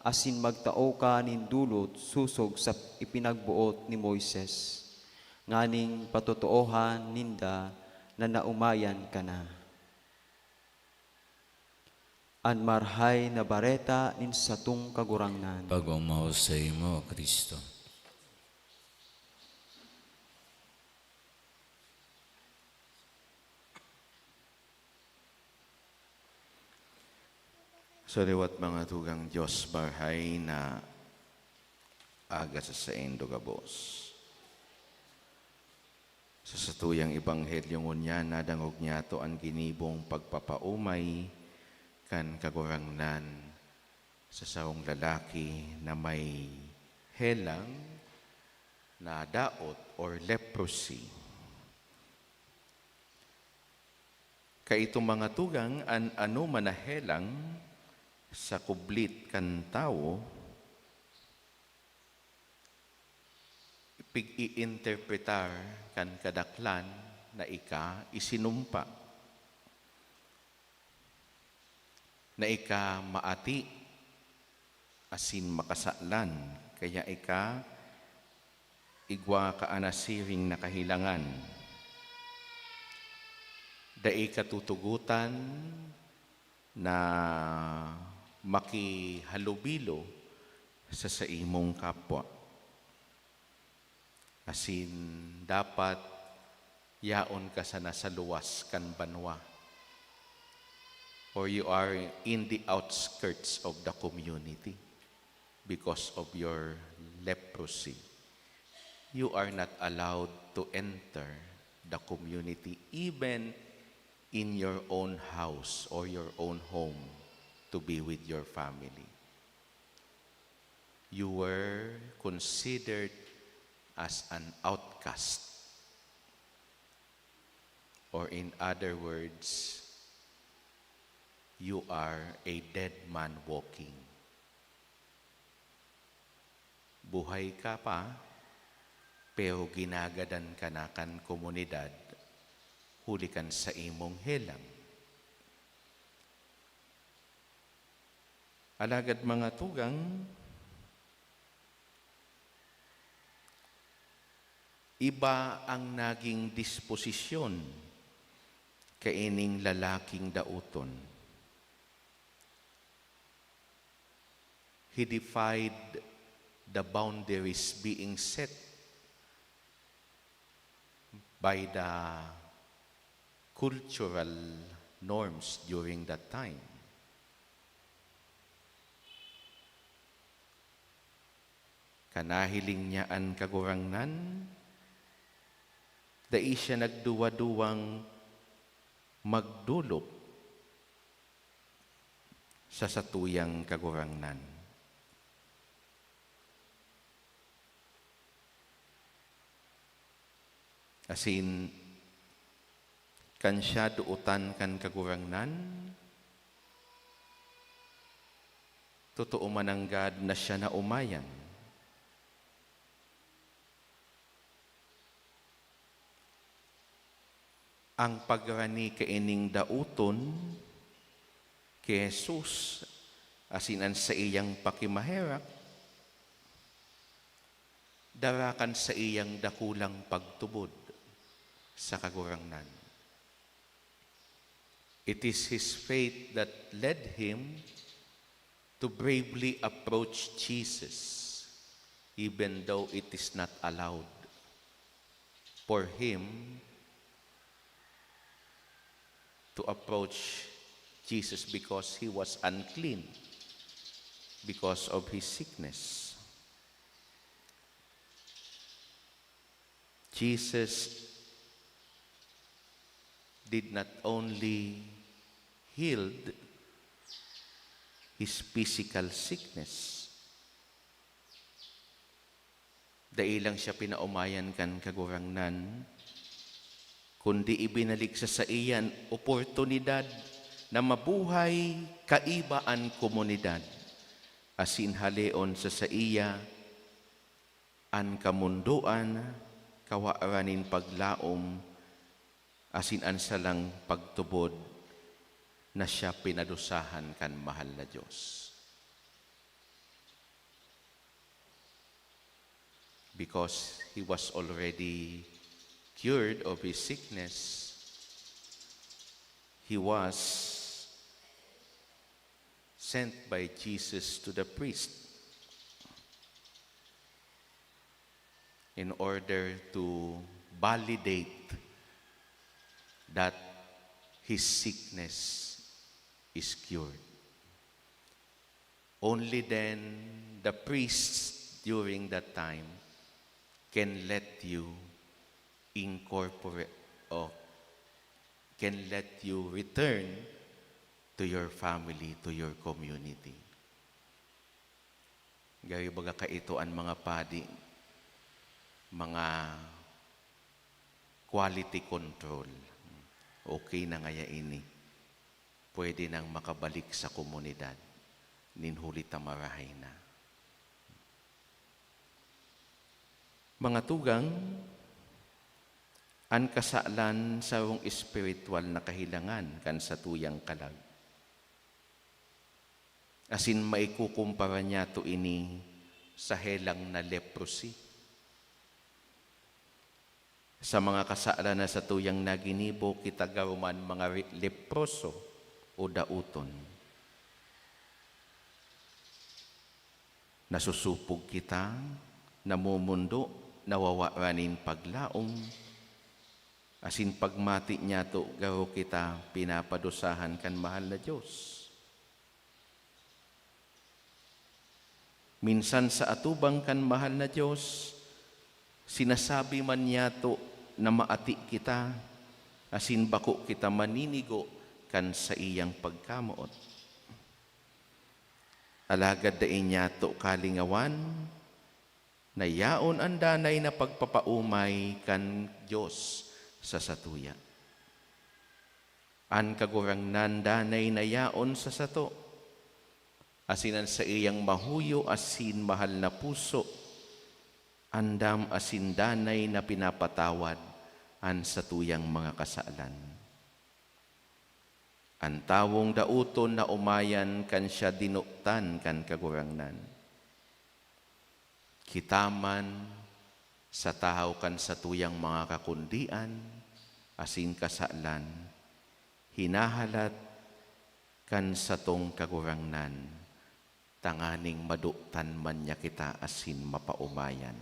asin magtao ka nin dolot sosog sa ipinagboot ni Moises, nganing patotoohan ninda na naomayan ka na." An Marahay na Bareta nin satong Kagurangnan. Pag-omaw saimo, Cristo. Sa liwat mga tugang Dios, marahay na aga sa saindo gabos. Sa satuyang ebanghelyo ngunyan, nadangog niyato an ginibong pagpapaomay kan Kagurangnan. sa sarong lalaki na may helang na daot or leprosy. Kaitong mga tugang, an anoman na helang sa kublit kan tawo, pig-iinterpretar kan kadaklan na ika isinumpa, na ika maati asin makasalan, kaya ika igwa ka na siring na kahelangan. Dai ka tutugotan na makihalubilo sa saimong kapwa. Asin dapat yaon ka sana sa luwas kan banwa, or you are in the outskirts of the community because of your leprosy. You are not allowed to enter the community, even in your own house or your own home, to be with your family. You were considered as an outcast. Or in other words, you are a dead man walking. Buhay ka pa, pero ginagadan ka na kan komunidad huli kan saimong helang. Alagad, mga tugang, iba ang naging disposisyon kaining lalaking daoton. He defied the boundaries being set by the cultural norms during that time. Kan nahiling niya an Kagurangnan, dai siya nagduwa-duwang magdolok sa satuyang Kagurangnan. Asin, kan siya dootan kan Kagurangnan, totoo mananggad na siya naomayan. Ang pagrani kaining daoton ki Jesus asin an saiyang pakimaherak, dara kan saiyang dakulang pagtubod sa Kagurangnan. It is his faith that led him to bravely approach Jesus, even though it is not allowed for him to approach Jesus because he was unclean because of his sickness. Jesus did not only healed his physical sickness, dai lang siya pinaomayan kan Kagurangnan, kundi ibinalik sa saiya an oportunidad na mabuhay kaiba an komunidad, asin haleon sa saiya an kamondoan, kawaran nin paglaom, asin an salang pagtubod na siya pinadusahan kan mahal na Diyos. Because he was already cured of his sickness, he was sent by Jesus to the priest in order to validate that his sickness is cured. Only then the priests during that time can let you incorporate or can let you return to your family, to your community. Kaya baga kaito an mga padi, mga quality control. Okay na ngaya ini. Pwede nang makabalik sa komunidad. Nin huli ta marahay na. Mga tugang, an kasalan sarong espiritual na kahilangan kan satuyang kalag. Asin maikukumpara niyato ini sa helang na leprosy. Sa mga kasalan na satuyang naginibo, kita garo man mga re-, leproso o daoton. Nasusupog kita, namomondo, nawawaran nin paglaom, asin pagmati niyato, garo kita pinapadusahan kan mahal na Dios. Minsan sa atubang kan mahal na Dios, sinasabi man niyato na maati kita, asin bako kita maninigo kan saiyang pagkamoot. Alagad dai niyato kalingawan na yaon an danay na pagpapaomay kan Dios sa satuya. An Kagurangnan danay na yaon sa sato, asin an saiyang mahuyo asin mahal na puso, andam asin danay na pinapatawad an satuyang mga kasalan. An tawong daoton naomayan kan siya dinotan kan Kagurangnan. Kita man, sa tahaw kan satuyang mga kakundian asin kasalan, hinahalat kan satong Kagurangnan, tanganing madotan man niya kita asin mapaomayan.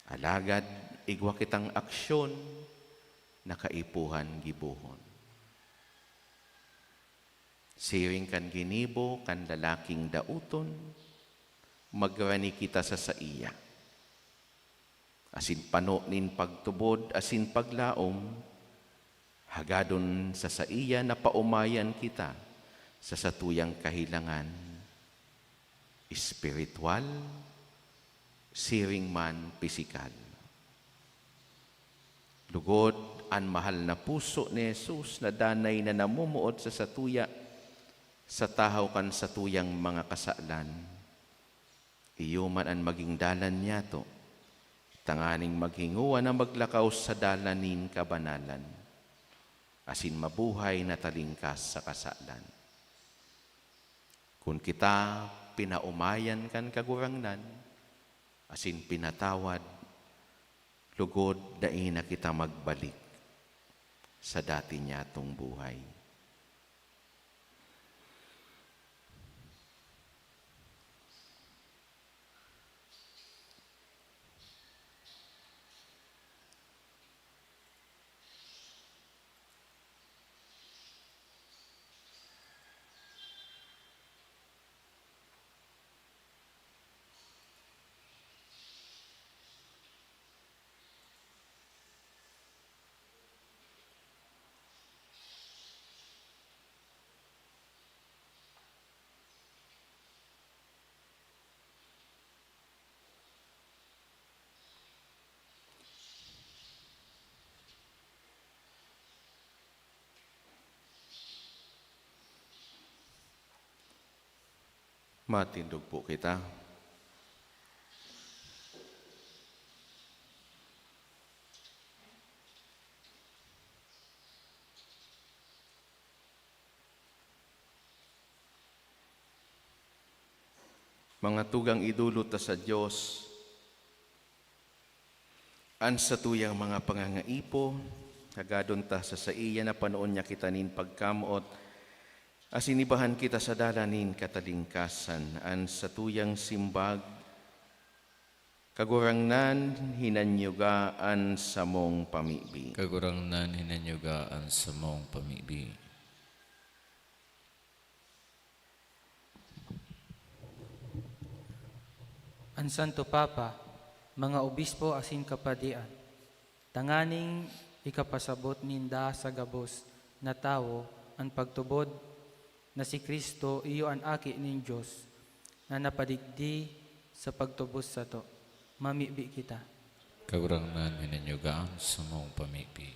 Alagad igwa kitang aksyon na kaipuhan gibohon. Siring kan ginibo kan lalaking daoton, magrani kita sa saiya. Asin pano nin pagtubod asin paglaom, hagadon sa saiya na paomayan kita sa satuyang kahilangan, espiritual, siring man pisikal. Lugod, an mahal na puso ni Jesus na danay na namomoot sa satuya, sa tahaw kan satuyang mga kasalan. Iyo man an maging dalan niyato, tanganing maghingowa na maglakaw sa dalan nin kabanalan, asin mabuhay na talingkas sa kasalan. Kun kita pinaomayan kan Kagurangnan asin pinatawad, lugod dai na kita magbalik sa dati niyatong buhay. Matindog po kita. Mga tugang, idolot ta sa Dios an satuyang mga pangangaipo, hagadon ta sa saiya na panoon niya kita nin pagkamoot, asin ibahan kita sa dalan nin katalingkasan. An satuyang simbag, Kagurangnan, hinanyuga an samong pamibi. Kagurangnan, hinanyuga an samong pamibi. An Santo Papa, mga obispo asin kapadian, tanganing ikapasabot ninda sa gabos na tawo an pagtubod na si Cristo iyo an Aki nin Dios, na napadigdi sa pagtubos sato. Mamibi kita. Kagurangnan, hinanyugaan sa mong pamibi.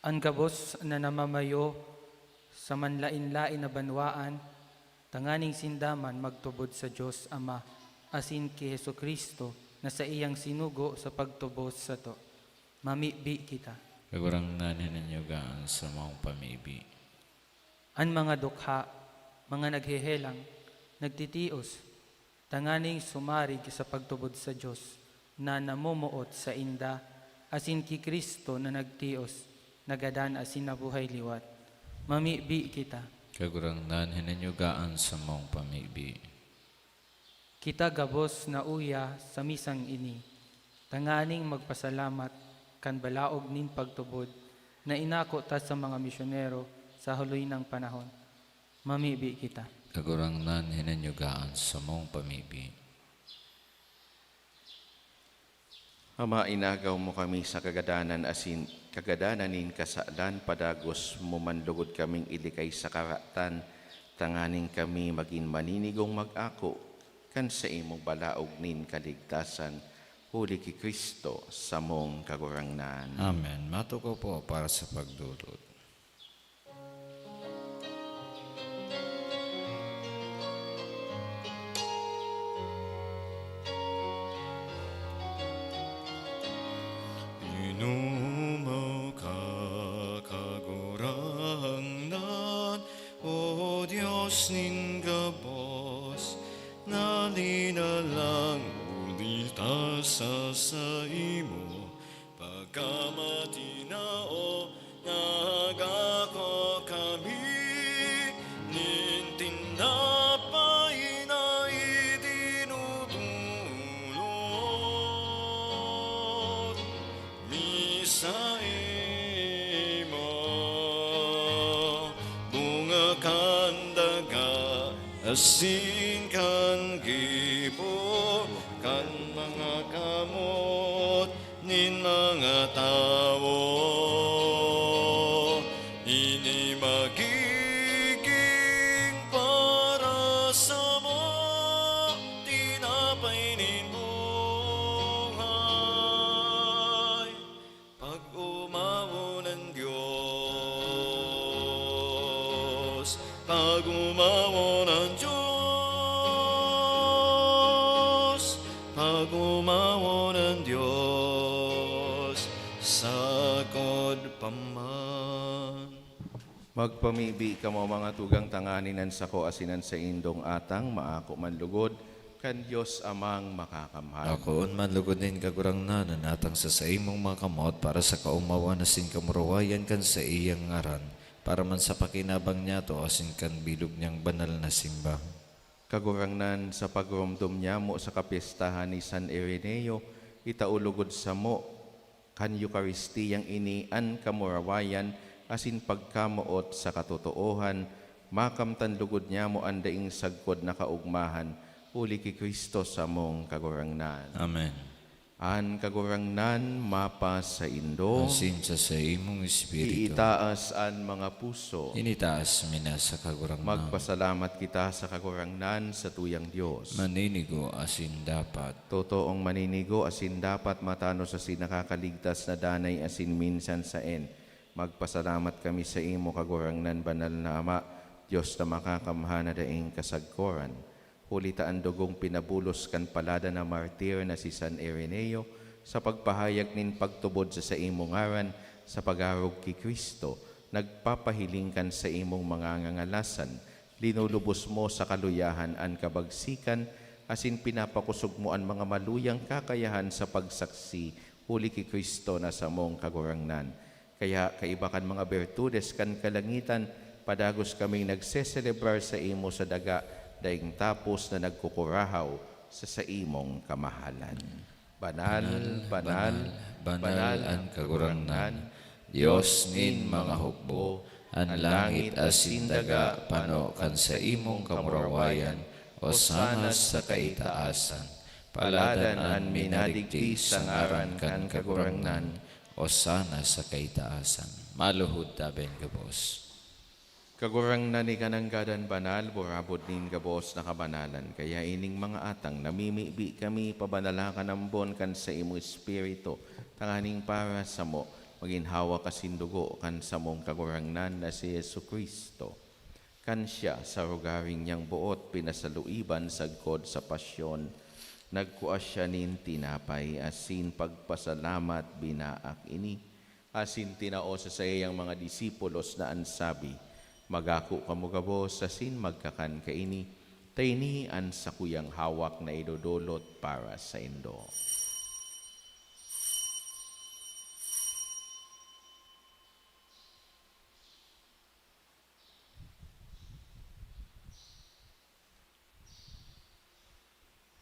An gabos na namamayo sa manlaen-laen na banwaan, tanganing sinda man magtubod sa Dios Ama asin ki Jesu-Cristo na saiyang sinugo sa pagtubos sato. Mamibi kita. Kagurangnan, hinanyugaan sa mong pamibi. An mga dukha, mga naghehelang, nagtitios, tanganing sumarig sa pagtubod sa Dios na namomoot sainda, asin ki Cristo na nagtios, nagadan asin nabuhay liwat. Mamibi kita. Kagurangnan, hinanyugaan sa mong pamibi. Kita gabos na uya sa misang ini, tanganing magpasalamat kan balaog nin pagtubod na inako ta sa mga misyonero sa huloy nang panahon. Mamibi kita. Kagurangnan, hinanyugaan sa mong pamibi. Ama, inagaw mo kami sa kagadanan asin kagadanan nin kasalan, padagos mo man lugod kaming ilikay sa karatan, tanganing kami magin maninigong mag-ako kan saimong balaog nin kaligtasan, huli ki Cristo, samong Kagurangnan. Amen. Matukaw po para sa pagdulot. Inumaw ka, Kagurangnan, O Dios nin gabos, na linalang huli ta sa saimo. Pagkamatinao, nagako kami nin tinapay na idinudulot mi saimo. Bunga kan daga asin kan gibo, kan mga kamot nin mga tawo. Ini magiging para samo tinapay nin buhay. Pag-omawon an Dios, pag-omawon an Dios, pag-omawon an Dios, sagkod pa man. Magpamibi kamo, mga tugang, tanganing an sako asin an saindong atang maako man lugod kan Dios Amang Makakamhan. Akoon man lugod nin Kagurangnan an atang sa saimong mga kamot para sa kaomawan asin kamurawayan kan saiyang ngaran, para man sa pakinabang niyato asin kan bilog niyang banal na simbahan. Kagurangnan, sa pagromdom nyamo sa kapyestahan ni San Ireneo, itao lugod samo kan Eukaristiyang ini an kamurawayan asin pagkamoot sa katotoohan, makamtan lugod nyamo an daing sagkod na kaogmahan, huli ki Cristo samong Kagurangnan. Amen. An Kagurangnan mapasaindo. Asin sa saimong espiritu. Iitaas an mga puso. Initaas mi na sa Kagurangnan. Magpasalamat kita sa Kagurangnan, sa tuyang Dios. Maninigo asin dapat. Totoong maninigo asin dapat, matanos asin nakakaligtas na danay asin minsan saen. Magpasalamat kami saimo, Kagurangnan, banal na Ama, Dios na makakamhan na daing kasagkoran. Huli ta an dugong pinabulos kan palada na martir na si San Ireneo, sa pagpahayag nin pagtubod sa saimong ngaran sa pag-arog ki Cristo, nagpapahiling kan saimong mga ngangalasan, linulubos mo sa kaluyahan an kabagsikan, asin pinapakosog mo an mga maluyang kakayahan sa pagsaksi, huli ki Cristo na samong Kagurangnan. Kaya, kaiba kan mga bertudes kan kalangitan, padagos kaming nagseselebrar saimo sa daga, daing tapos na nagkukurahaw sa saimong kamahalan. Banal, banal, banal, banal an Kagurangnan, Dios nin mga hukbo. An langit asin daga pano kan saimong kamurawayan. Osana sa kaitaasan. Paladan an minadigdi sa ngaran kan Kagurangnan. Osana sa kaitaasan. Maluhod taben gabos. Kagurangnan, ika nanggadan banal, burabod nin gabos na kabanalan. Kaya ining mga atang namimibi kami, pabanala kan ambon kan saimong Espiritu, tanganing para samo magin hawak asin dugo kan samong Kagurangnan na si Jesu-Cristo. Kan siya, sa rogaring niyang boot, pinasaluiban sagkod sa pasyon, nagkua siya nin tinapay asin pagpasalamat, binaak ini, asin tinao sa saiyang mga disipulos na an sabi, "Magako kamo gabos asin magkakan kaini, ta ini an sakuyang hawak na idodolot para saindo."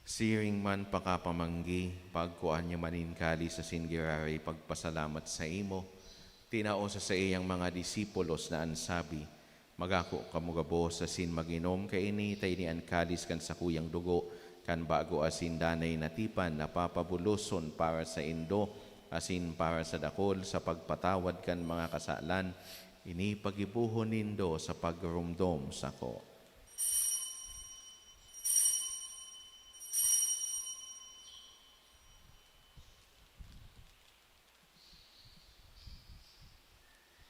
Siring man pakapamanggi, pagkua niya man nin kalis asin giraray pagpasalamat saimo, tinao sa saiyang mga disipulos na an sabi, "Magako kamo gabos asin mag-inom kaini, ta ini an kalis kan sakuyang dugo kan bago asin danay na tipan na papabuloson para saindo asin para sa dakul sa pagpatawad kan mga kasalan. Ini pagibohon nindo sa pagromdom sako."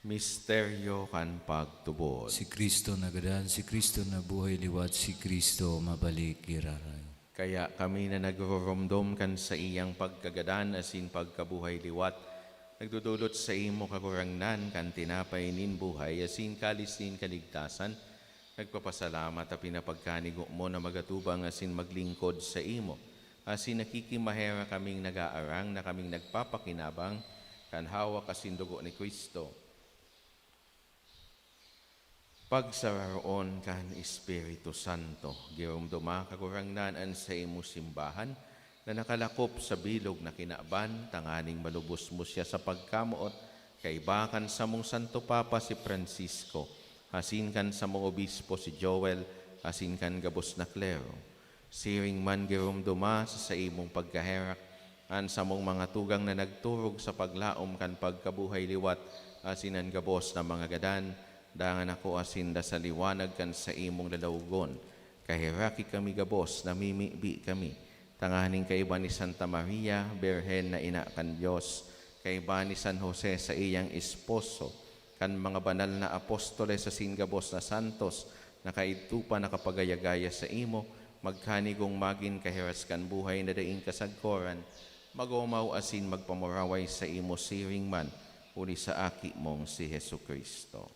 Misteryo kan pagtubod. Si Cristo nagadan, si Cristo nabuhay liwat, si Cristo mabalik giraray. Kaya kami na nagroromdom kan saiyang pagkagadan asin pagkabuhay liwat, nagdodolot saimo, Kagurangnan, kan tinapay nin buhay asin kalis nin kaligtasan, nagpapasalamat ta pinapagkanigo mo na magatubang asin maglingkod saimo, asin nakikimaherak kaming nag-aarang na kaming nagpapakinabang kan hawak asin dugo ni Cristo. Pagsararoon kan Espiritu Santo, giromdoma, Kagurangnan, an saimo simbahan na nakalakop sa bilog na kinaban, tanganing malubos mo siya sa pagkamoot, kaiba kan samong Santo Papa si Francisco, asin kan samong obispo si Joel, asin kan gabos na klero. Siring man giromdoma sa saimong pagkaherak an samong mga tugang na nagturog sa paglaom kan pagkabuhay liwat asin an gabos na mga gadan, dangan ako asin da sa liwanag kan saimong lalawogon. Kaheraki kami gabos, namimibi kami, tanganing kaiba ni Santa Maria, Birhen na ina kan Dios, kaiba ni San Jose, saiyang esposo, kan mga banal na apostoles asin gabos na santos na kaidto pa nakapagaya-gaya saimo, magkanigong magin kahiras kan buhay na daing kasagkoran, mag-omaw asin magpamuraway saimo siring man huli sa Aki mong si Jesu-Cristo.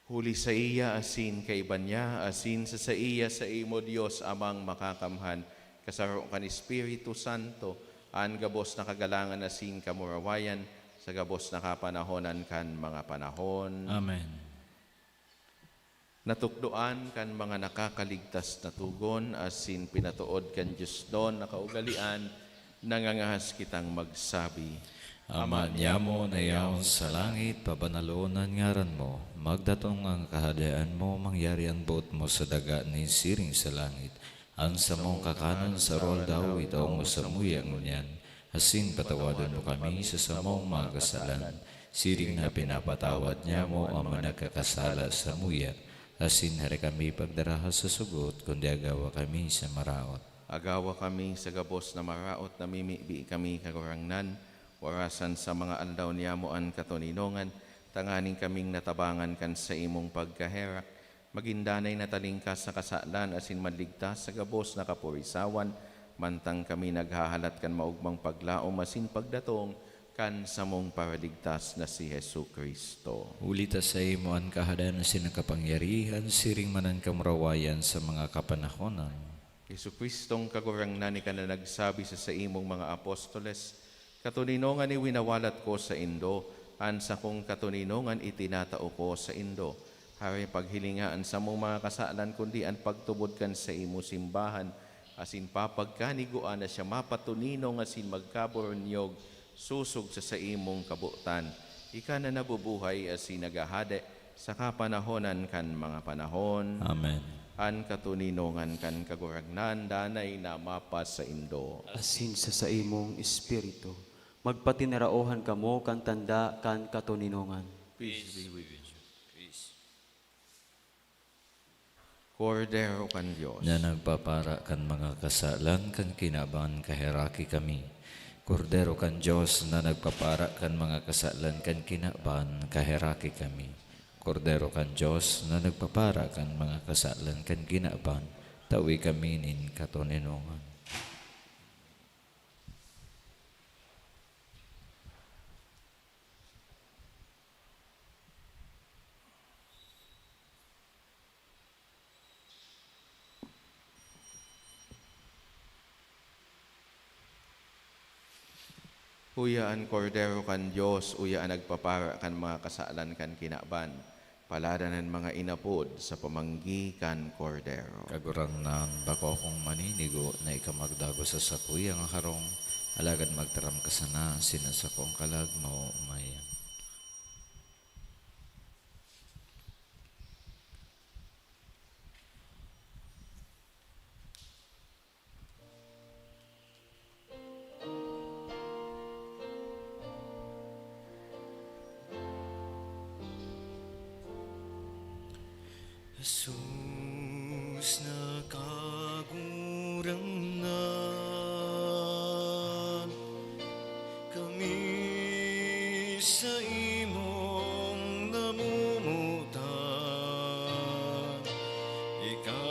Huli saiya asin kaiba niya asin sa saiya, saimo, Dios Amang Makakamhan, kasaro kan Espiritu Santo, an gabos na kagalangan asin kamurawayan, sa gabos na kapanahonan kan mga panahon. Amen. Natukdoan kan mga nakakaligtas na togon asin pinatood kan diosnon na kaugalean, nangangahas kitang magsabi, Ama niamo na yaon sa langit, pabanalon an ngaran mo. Magdatong an Kahadean mo, mangyari an boot mo sa daga nin siring sa langit. An samong kakanon sa aroaldaw, itao mo samuya ngunyan, asin patawadon mo kami sa samong mga kasalan, siring na pinapatawad niamo an mga nagkakasala samuya. Asin hare kami pagdaraha sa sugot, kundi agawa kami sa maraot. Agawa kami sa gabos na maraot, namimibi kami, Kagurangnan, warasan sa mga aldaw niyamo an katoninongan, tanganing kaming natabangan kan saimong pagkaherak, magin danay na talingkas sa kasalan asin maligtas sa gabos na kapurisawan, mantang kami naghahalat kan maogmang paglaom asin pagdatong kan samong Paraligtas na si Jesu-Cristo. Huli ta saimo an kahadean asin an kapangyarihan, siring man an kamurawayan sa mga kapanahonan. Jesu-Cristong Kagurangnan, ika na nagsabi sa saimong mga apostoles, "Katoninongan iwinawalat ko saindo, an sakong katoninongan itinatao ko saindo." Hare, paghilinga an samong mga kasalan, kundi an pagtubod kan saimo simbahan, asin papagkanigua na siya mapatoninong asin magkaboronyog sosog sa saimong kabotan. Ika na nabubuhay asin naghahade sa kapanahonan kan mga panahon. Amen. An katoninongan kan Kagurangnan danay na mapasaindo. Asin sa saimong espiritu. Magpatinaraohan kamo kan tanda kan katoninongan. Peace be with you. Kordero kan Dios. Na nagpapara kan mga kasalan kan kinaban, kaheraki kami. Kordero kan Dios na nagpapara kan mga kasalan kan kinaban, kaheraki kami. Kordero kan Dios na nagpapara kan mga kasalan kan kinaban, tawi kami nin katoninongan. Uya an Kordero kan Dios, uya an nagpapara kan mga kasalan kan kinaban. Paladan an mga inapod sa pamanggi kan Kordero. Kagurangnan, bako akong maninigo na ika magdagos sa sakuyang harong, alagad magtaram ka sana asin an sakong kalag maomayan. Jesus na Kagurangnan, kami saimong namumutan. Ika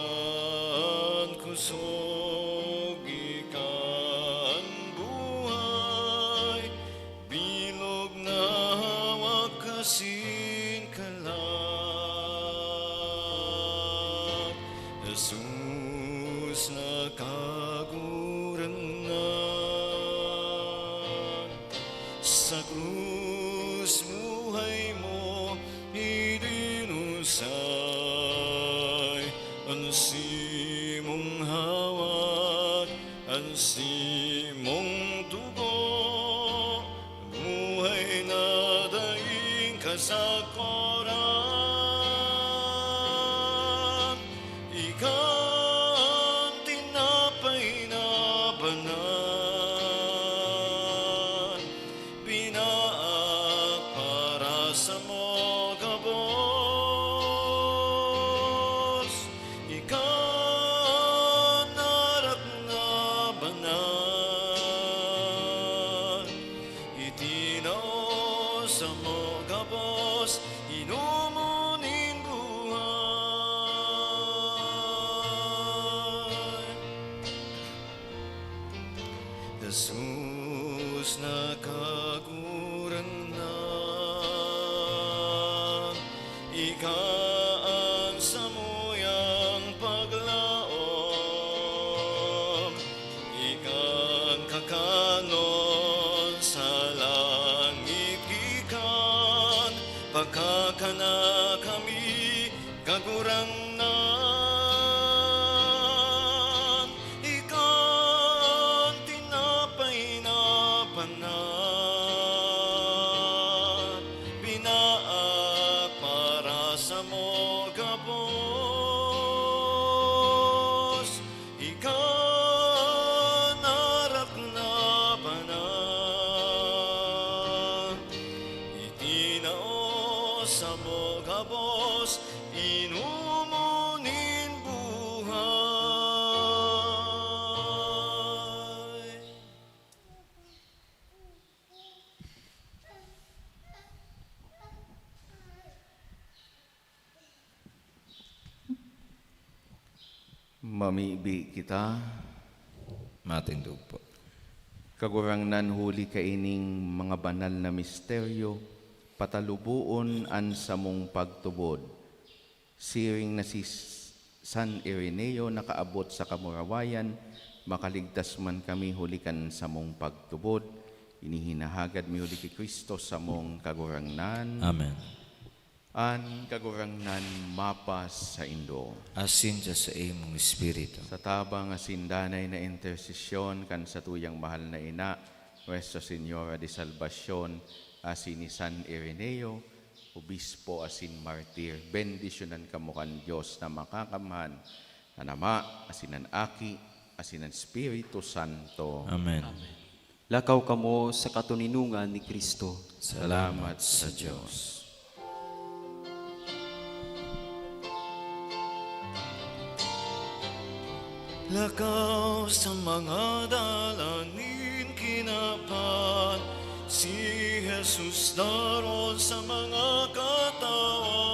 an kusog, ika an buhay, bilog na hawak asin kalag. Jesus na Kagurangnan, sa krus buhay mo idinusay, an simong hawak, an simong dugo, buhay na daing kasakoran. Ika an tinapay na banal, binaak para samo gabos. Ika an arak na banal, itinao samo gabos, inomon nin buhay. Jesus na Kagurangnan, ika an samuyang paglaom, ika an kakanon sa langit gikan, pakakana kami, Kagurangnan, ika an tinapay na banal, binaak para samo gabos. Ika an arak na banal, itinao samo gabos, inomon nin buhay. Mamibi kita. Matindog po. Kagurangnan, huli kaining mga banal na misteryo, pataluboon an samong pagtubod. Siring na si San Ireneo nakaabot sa kamurawayan, makaligtas man kami huli kan samong pagtubod. Ini hinahagad mi huli ki Cristo, samong Kagurangnan. Amen. An Kagurangnan mapasaindo. Asin sa saimong espiritu. Sa tabang asin danay na intersesyon kan satuyang mahal na ina, Nuestra Señora de Salvacion, asin ni San Ireneo, obispo asin martir, bendisyonan kamo kan Dios na Makakamhan, an Ama, asin an Aki, asin an Espiritu Santo. Amen. Lakaw kamo sa katoninongan ni Cristo. Salamat sa Dios. Lakaw sa mga dalan nin kinaban, si Jesus daron sa mga katawan.